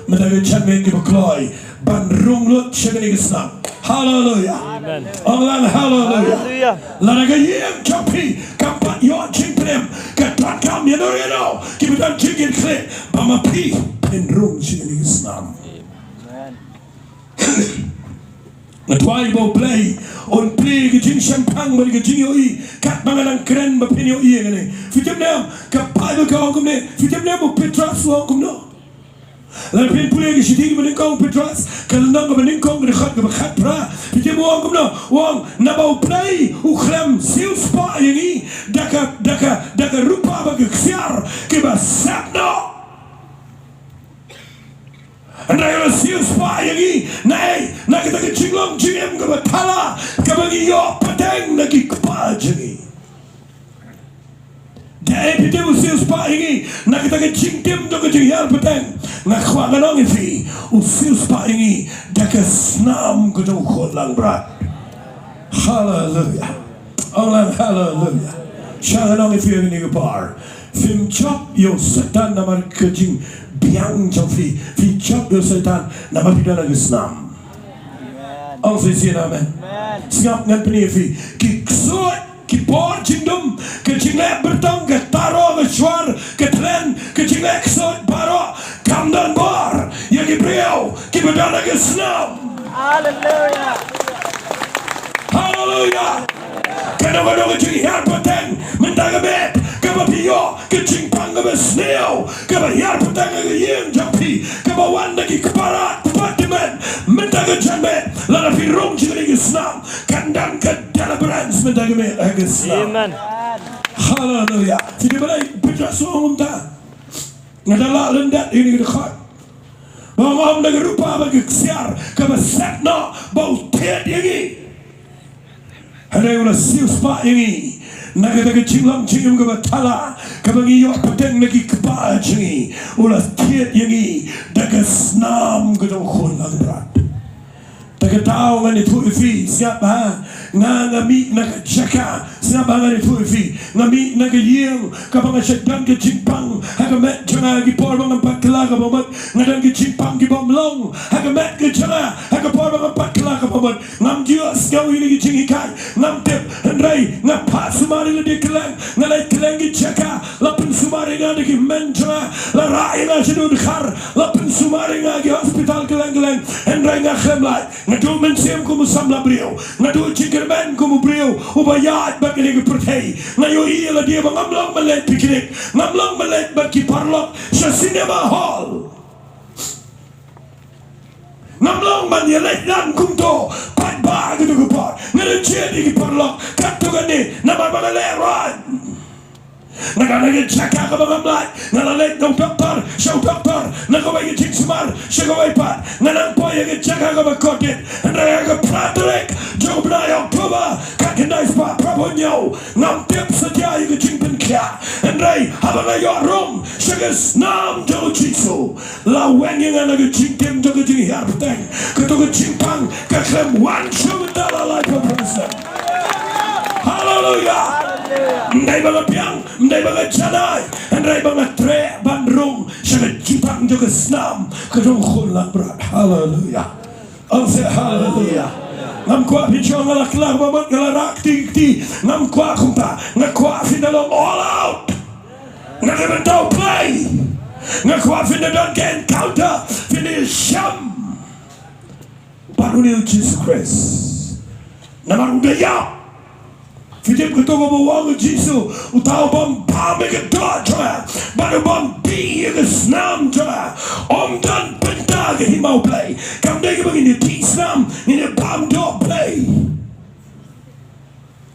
mynta ka janmiet kiba kloi ban rung lut sha kane ka snam. Haleluia. Amen. Ong lang haleluia. Haleluia. Lada ka ïing jong phi kam pat ïoh jingpynim, ka donkam ïa no ïa no kiba don jingkitkhlieh ba ma phi phin rung sha kane ka snam. Amen. Nga duwai ba u Blei un plie ka jingshemphang bad ka jingïohi katba nga dang kren ba phin ïohi ïa kane. Phi tip ne em, ka Baibl ka ong kumne, phi tip ne em u Petros u ong kumno? Lada phin pule ki shithi kaba nyngkong Petros, ka lynnong kaba nyngkong, ka dkhot kaba khatphra, phi tip u ong kumno? U ong, naba U Blei u khlem siewspah ïa ngi da ka, da ka, da ka rupa bad ka ksiar kiba sep noh. Hynrei u la siewspah ïa ngi, na ei, na kata ka jinglong jingim kaba thala, kaba ngi ïoh pateng na ki kpa jong ngi. Da ei phi tip u siewspah ïa ngi na kata ka jingtim jong ka jinghiar pateng? Nga kwah ngan ong ïa phi, u siewspah ïa ngi da ka snam ka jong u khun langbrot. Haleluya. Ong lang haleluya. Sha ngan ong ïa phi ha kane ka por, phim jop ïa u Soitan namar ka jingbiang jong phi. Phi jop ïa u Soitan namar phi don ha ka snam. Ong shisien amen. Sngap, ngan pyni ïa phi. Ki ksuid, ki bor jingdum, ka jingleh byrtong, ka taro, ka shuar, ka thlen, ka jingleh ksuid baroh kam don bor ïa ki briew kiba don ha ka snam. Haleluya. Haleluya. Kano kano ka jinghiar pateng mynta ka miet kaba phi ïoh, ka jingpang kaba sniew kaba hiar pateng ha ka ïing jong phi, kaba wan na ki kparad, kpa tymmen mynta ka janmiet, lada phi rung jingkyrkhu ha ka snam, kan don ka deliverance mynta ka miet ha ka snam. Amen. Haleluya. Phi dei balei Petros u ong kumta? Nga da lah lyndet ïa kane ka dkhot. Ba u ong, ym da ka rupa bad ka ksiar kaba sep noh ba u thied ïa ngi. Hynrei u la siewspah ïa ngi na kata ka jinglong jingim kaba thala, kaba ngi ïoh pateng na ki kpa jong ngi. U la thied ïa ngi da ka snam ka jong u khun langbrot. Te kata ngan ïathuh ïa phi, sngap ha, nga, nga mih na ka jaka, sngap ha, ngan ïathuh ïa phi, nga mih na ka ïing kaba nga shait don ka jingpang ha ka met jong nga, ki por ba ngam pat kylla kaba mut, nga don ka jingpang ki bym long ha ka met ka jong nga, ha ka por ba ngam pat kylla kaba mut. Ngam ju ïohsngew ïa kine ki jinghikai, ngam tip, hynrei nga phah sumar ïa lade kylleng, nga leit kylleng ki jaka, la pynsumar ïa nga da ki hynmen jong nga, la rah ïa nga sha dkhar, la pynsumar ïa nga ki hospital kylleng kylleng, hynrei nga khlem lait. Nga duh mynsiem kum u samla briew, nga duh jingkyrmen kum u briew uba ïaid bad kane ka pyrthei. Nga ïohi ïa lade ba ngam long ban leit picnic, ngam long ban leit bad ki paralok sha cinema hall. Ngam long ban ïaleit lang kumto, paidbah, ha kato ka por. Nga da jied ïa ki paralok katto katne namar ba nga lehraiñ. Nga don ha ka jaka kaba ngam lait, nga la leit na u doktor sha u doktor, na kawei ka jingsumar sha kawei pat. Nga nang poi ha ka jaka kaba kordit, hynrei ha ka phra tarik jong u bnai October, khatkhyndai spah phraphew hynñiew, ngam tip satia ïa ka jingpynkhiah, hynrei haba nga ïoh rung sha ka snam jong u Jisu, la weng ïa nga na ka jingtim jong ka jinghiar pateng. Kato ka jingpang ka khlem wan shuh mynta, la lai phew percent. Haleluya. Ym dei ba nga biang, ym dei ba nga janai, hynrei ba nga treh ban rung sha ka jingpang jong ka snam ka jong u khun langbrot. Haleluya. Ong seh haleluya. Ngam kwah phin shu ong nga la kylla ba mut, nga la rah kti kti. Ngam kwah kumta. Nga kwah phin da long all out. Nga dei ban tau play. Nga kwah phin da don ka encounter, phin da shem bad une u Jisu Khrist. Namar u da ïap. Phi tip kato kaba u ong u Jisu, uta u bym bam ïa ka doh jong nga bad u bym dih ïa ka snam jong nga, ym don bynta ha ka hima U Blei. Kam dei kaba ngin ïa dih snam, ngin ïa bam doh Blei.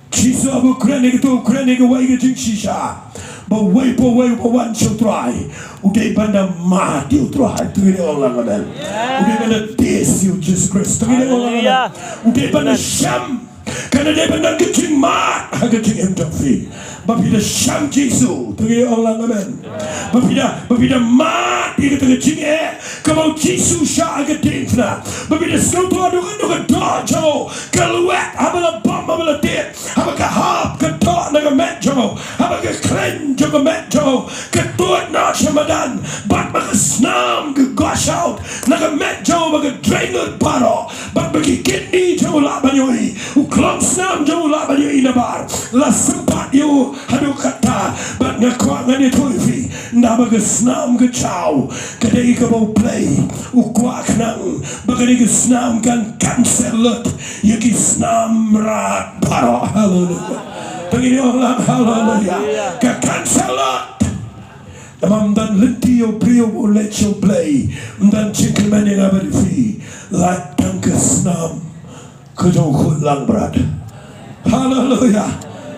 Jisu haba u kren ïa kato, u kren ïa kawei ka jingshisha, ba uwei pa uwei uba wan sha u Trai u dei ban da mad ïa u Trai. To ngin ong lang amen. U dei ban da test ïa u Jisu Khrist. To ngin ong lang amen. Haleluya. U dei ban da shem. Kan da dei ban don ka jingmad ha ka jingim jong phi, ba phi da shem Jisu. To ngin ong lang amen. Ba phi da, ba phi da mad ïa kata ka jingeh kaba u Jisu shah ha ka diengphna. Ba phi da sngewthuh haduh katta ka doh jong u ka lwet haba la bam, haba la tied, haba ka hap ka doh na ka met jong u, haba ka khleiñ jong ka met jong u ka tuid noh sha madan, bad ba ka snam ka gush out na ka met jong u, ba ka drain lut baroh, bad ba ki kidney jong u lah ban ïohi, u khlong snam jong u lah ban ïohi nabar. La sympat ïa u haduh katta. Bad nga kwah ngan ïathuh ïa phi, naba ka snam ka jaw ka dei kaba U Blei u kwah khnang ba kane ka snam kan cancel lut ïa ki snam mrad baroh. Haleluya. To ngin ong lang haleluya. Ka cancel lut. Namar ym don lynti ïa u briew ba u leit sha U Blei, ym don jingkyrmen ïa nga bad ïa phi, lait tang ka snam ka jong u khun langbrot. Haleluya.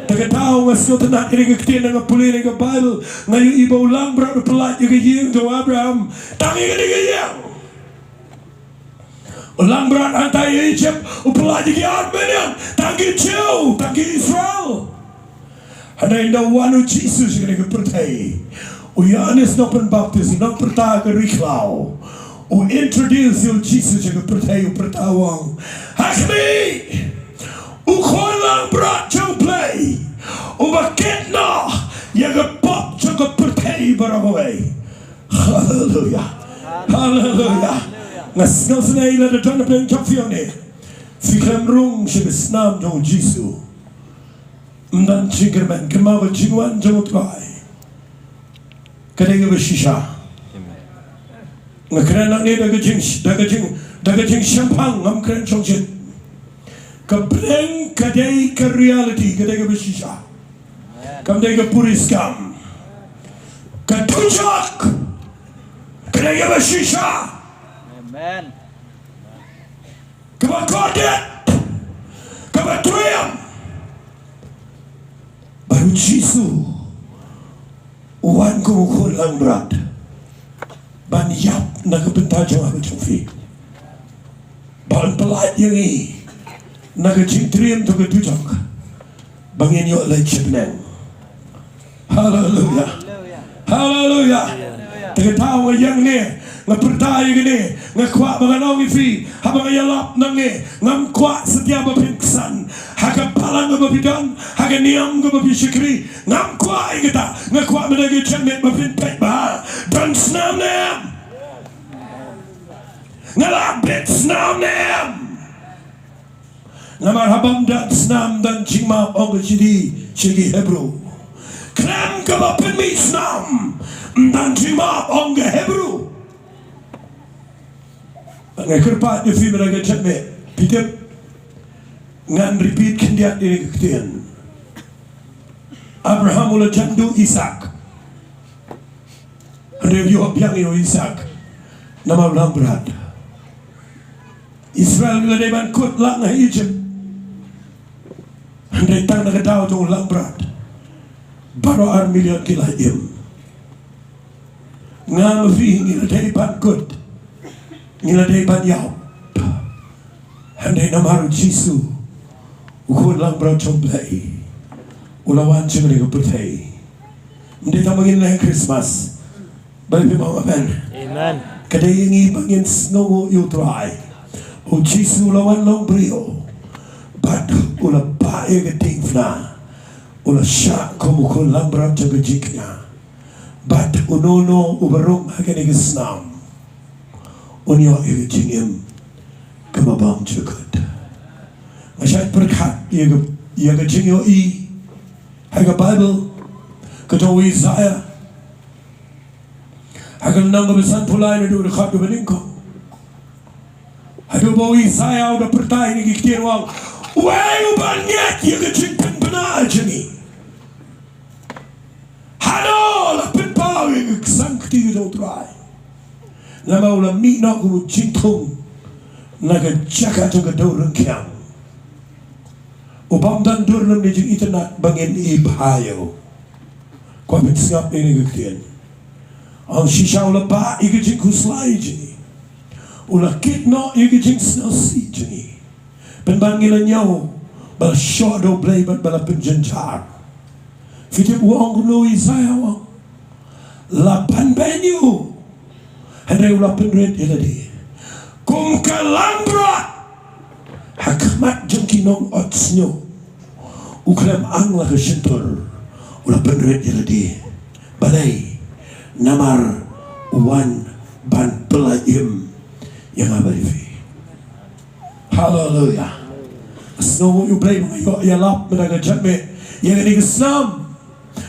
Te kata nga sngewtynnat ïa ka ktien, nga pule ïa ka Baibl, nga ïohi ba u langbrot u pynlait ïa ka ïing jong u Abraham tang ïa kane ka ïing. U langbrot hangta ïa Egypt u pynlait ïa ki ar million, tang ki Jiw, tang ki Israel. Hynrei ynda wan u Jisu sha kane ka pyrthei, u Ïoannis Nongpynbaptis, u nongpyrta ka ri khlaw, u introduce ïa u Jisu sha ka pyrthei, u pyrta u ong, ha khmih, u khun langbrot jong U Blei, uba kit noh ïa ka pop jong ka pyrthei baroh kawei. Haleluya. Haleluya. Nga sngewsynei lada don na pdeng jong phi hangne, phi khlem rung sha ka snam jong u Jisu, ym don jingkyrmen. Kynmaw ka jingwan jong U Trai ka dei kaba shisha. Nga kren hangne da ka jing, da ka jing, da ka jingshemphang, ngam kren shongshit. Ka bneng ka dei ka reality, ka dei kaba shisha. Kam dei ka puriskam. Ka dujok ka dei kaba shisha. Amen. Kaba kordit, kaba triem. Bad u Jisu u wan kum u khun langbrot ban ïap na ka bynta jong nga bad jong phi, ban pynlait ïa ngi na ka jingtriem jong ka dujok, ba ngin ïoh leit sha bneng. Haleluya. Haleluya. Te kata nga ïeng ne, nga pyrta ïa kane, nga kwah ba ngan ong ïa phi, haba nga ïalap nangne, ngam kwah satia ba phin ksan ha ka balang kaba phi don, ha ka niam kaba phi shakri. Ngam kwah ïa kata. Nga kwah mynta ka janmiet ba phin peit bha, don snam ne em. Nga la bit snam ne em. Namar haba ym don snam, don jingmap, ong ka shithi sha ki Hebru. Khlem kaba pynmih snam, ym don jingmap, ong ka Hebru. Nga kyrpad ïa phi mynta ka janmiet, phi tip, ngan repeat khyndiat ïa ka ktien. Abraham u la jan duh Isaak. Hynrei u ïoh biang ïa u Isaak namar u langbrot. Israel ki la dei ban kut lang ha Egypt. Hynrei tang na ka daw jong u langbrot, baroh ar million ki la im. Nga ma phi ngi la dei ban kut, ngi la dei ban ïap. Hynrei namar u Jisu, u khun langbrot jong U Blei, u la wan sha kane ka pyrthei. Ym dei tang ba ngin leh Christmas. Ba phi ong amen. Amen. Ka dei ïa ngi ba ngin sngewnguh ïa U Trai. U Jisu u la wan long briew, bad u la bah ïa ka diengphna. U la shah kum u khun langbrot jong ka jingkñia. Bad uno uno uba rung ha kane ka snam, un ïoh ïa ka jingim kaba bymjukut. Nga shait pyrkhat ïa ka, ïa ka jingïohi ha ka Baibl ka jong u Isaïah, ha ka lynnong kaba sanphew lai, naduh u dkhot kaba nyngkong. Haduh ba u Isaïah u da pyrta ïa kine ki ktien, u ong, uei uban ngeit ïa ka jingpynbna jong ngi? Hano la pynpaw ïa ka ksang kti ka jong U Trai? Namar u la mih noh kum u jingthung na ka jaka jong ka dewryngkhiang. U bym don dur lem ne jingitynnat ba ngin ïohi bha ïa u. Kwah pynsngap ïa kane ka ktien. Ong shisha u la bah ïa ka jingkhuslai jong ngi. U la kit noh ïa ka jingsngewsih jong ngi. Pynban ngi la ñiew ba la shoh da U Blei bad ba la pynjynjar. Phi tip u ong kumno u Isaïah u ong? La banbeiñ ïa u, hynrei u la pynrit ïa lade. Kum ka langbrot ha khmat jong ki nongot shñiuh, u khlem ang la ka shyntur, u la pynrit ïa lade. Balei? Namar u wan ban pynlait im ïa nga bad ïa phi. Haleluya. Sngewnguh ïa U Blei ba nga ïoh ïalap mynta ka janmiet ïa kane ka snam.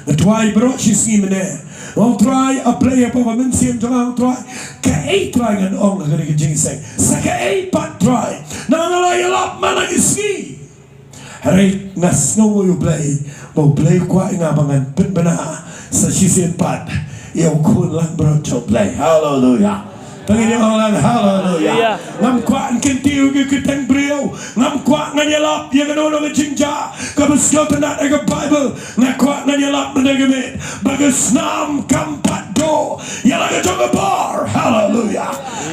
Nga duwai baroh shi sngi mynne. Ong Trai, A Blei Kpa ba mynsiem jong nga, ong Trai, kaei Trai ngan ong ha kane ka jingïaseng? Sa kaei pat Trai? Namar nga la ïalap man la ki sngi. Hynrei nga sngewnguh ïa U Blei ba U Blei u kwah ïa nga ba ngan pynbna sa shisien pat ïa u khun langbrot jong U Blei. Haleluya. Tang ngin ong lang haleluya. Haleluya. Ngam kwah ngan kyntiew ïa ki kyrteng briew. Ngam kwah ngan ïalap ïa kano kano ka jingjia kaba sngewtynnat ha ka Baibl. Nga kwah ngan ïalap mynta ka miet ba ka snam kam pat duh ïa la ka jong ka bor. Haleluya.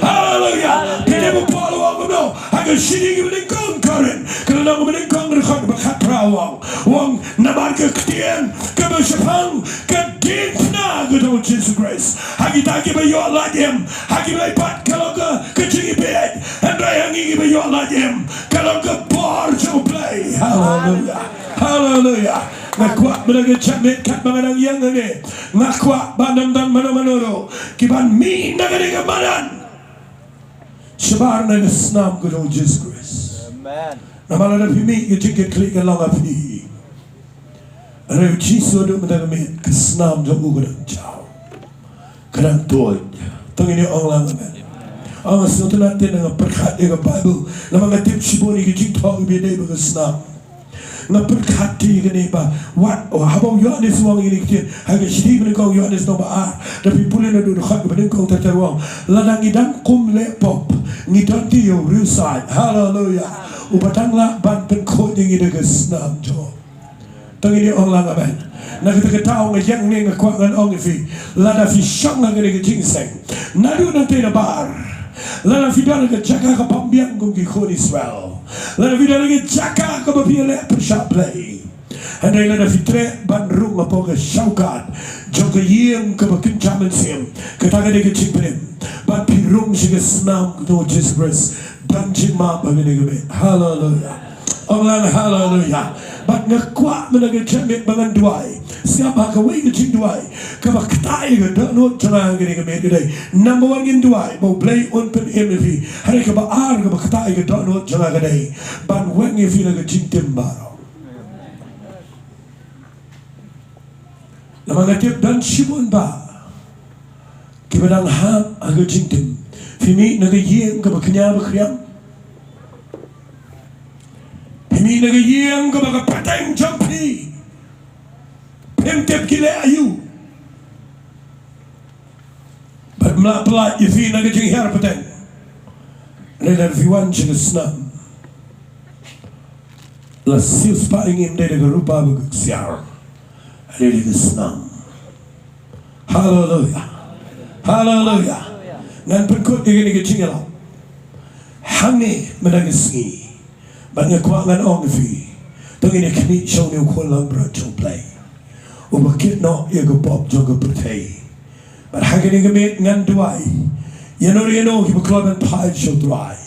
Haleluya. Phi dei ba Paul u ong kumno ha ka shithi kaba nyngkong Korinth, ka lynnong kaba nyngkong, ka dkhot ba khatphra, u ong, u ong namar ka ktien kaba shaphang ka diengphna ka jong U Jisu Khrist ha kita kiba ïoh lait im, ha kiba ïa pat ka long ka, ka jingïabit, hynrei ha ngi kiba ïoh lait im ka long ka bor jong U Blei. Haleluya. Haleluya. Nga kwah mynta ka janmiet katba nga dang ïeng hangne, nga kwah ba ym don mano mano ruh ki ban mih na kane ka madan shabar na ka snam ka jong U Jisu Khrist. Amen. Namar lada phi mih, ka jingkitkhlieh ka long ha phi. Hynrei U Jisu haduh mynta ka miet ka snam jong u ka dang jaw, ka dang tuid. Tang ngin ong lang amen. Ong, sngewtynnat te nga pyrkhat ïa ka Baibl namar nga tip shibun ïa ki jingthoh kiba ïadei bad ka snam. Nga pyrkhat te ïa kane ba wat, oh, haba u Ïoannis u ong ïa kine ki ktien ha ka shithi ba nyngkong Ïoannis lynnong ba ar, da phi pule naduh dkhot kaba nyngkong ter ter, u ong, lada ngi dang kum leh pop, ngi don te ïa u riewsaid, haleluya, uba dang lah ban pynkhuid ïa ngi da ka snam jong u. Tang ngin ong lang amen. Na kata ka daw nga ïeng hangne, nga kwah ngan ong ïa phi, lada phi shong ha kane ka jingïaseng naduh nangtei na bar, lada phi don ha ka jaka kaba biang kum ki khun Israel, lada phi don ha ka jaka kaba phi ïaleh pyrshah Blei, hynrei lada phi treh ban rung hapoh ka shawkad jong ka ïing kaba kynja mynsiem, kata ka dei ka jingpynim ban phi rung sha ka snam ka jong U Jisu Khrist. Don jingmap ha kane ka miet. Haleluya. Ong lang haleluya. Bad nga kwah mynta ka janmiet ba ngan duwai. Sngap ha kawei ka jingduwai kaba ktah ïa ka dohnud jong nga ha kane ka miet ka dei, number one, ngin duwai ba U Blei un pynim ïa phi. Hynrei kaba ar kaba ktah ïa ka dohnud jong nga ka dei ban weng ïa phi na ka jingtim baroh. Namar nga tip don shibun bah kiba dang hap ha ka jingtim. Phi mih na ka ïing kaba kñia ba khriam. Phi mih na ka ïing kaba ka pateng jong phi phim tip ki leh aïu. Bad ym lah pyllait ïa phi na ka jinghiar pateng. Lada phi wan sha ka snam, la siewspah ïa ngi ym dei da ka rupa bad ka ksiar, dei da ka snam. Haleluya. Haleluya. Ngan pynkut ïa kane ka jingïalap hangne mynta ka sngi. Bad nga kwah ngan ong ïa phi, to ngin ïa khmih sha une u khun langbrot jong U Blei uba kit noh ïa ka pop jong ka pyrthei. Bad ha kane ka miet ngan duwai ïa no ïa no kiba kloi ban phai sha U Trai,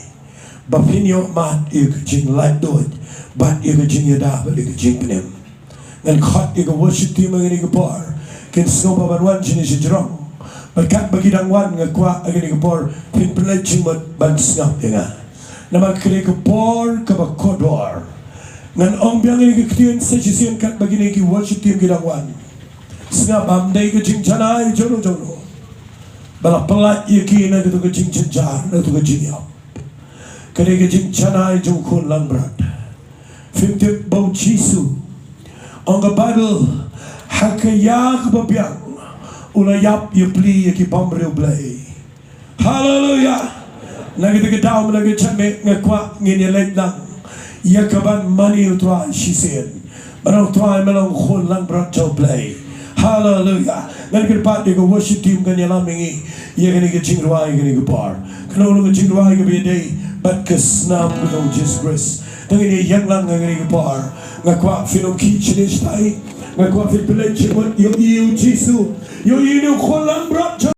ba phin ïoh mad ïa ka jinglaitluid bad ïa ka jingïada bad ïa ka jingpynim. Ngan khot ïa ka worship team ha kane ka por, kin sngewbha ban wan shane shajrong. Bad katba ki dang wan, nga kwah ha kane ka por phin pynleit jingmut ban sngap ïa nga. Namar kane ka por kaba kordor. Ngan ong biang ïa ka ktien sa shisien katba kine ki worship team ki dang wan. Sngap, ym dei ka jingjanai jong no jong no ba la pyllait ïa ki na kato ka jingjynjar, na kato ka jingïap. Ka dei ka jingjanai jong u khun langbrot. Phim tip ba U Jisu, ong ka Baibl, ha ka ïa kaba biang u la ïap ïa pli ïa ki bymman ïa U Blei. Haleluya. Na kata ka daw mynta ka janmiet nga kwah ngin ïa leit lang ïa ka ban mane ïa U Trai shisien. Ban ong, Trai, me long u khun langbrot jong U Blei. Haleluya. Ngan kyrpad ïa ka worship team kan ïalam ïa ngi ïa kane ka jingrwai kane ka por. Kano kano ka jingrwai kaba ïadei bad ka snam ka jong U Jisu Khrist, to ngin ïa ïeng lang ha kane ka por. Nga kwah phin ym khih shane shatai. Nga kwah phin pynleit jingmut, ïohi ïa U Jisu, ïohi ïa une u khun langbrot jong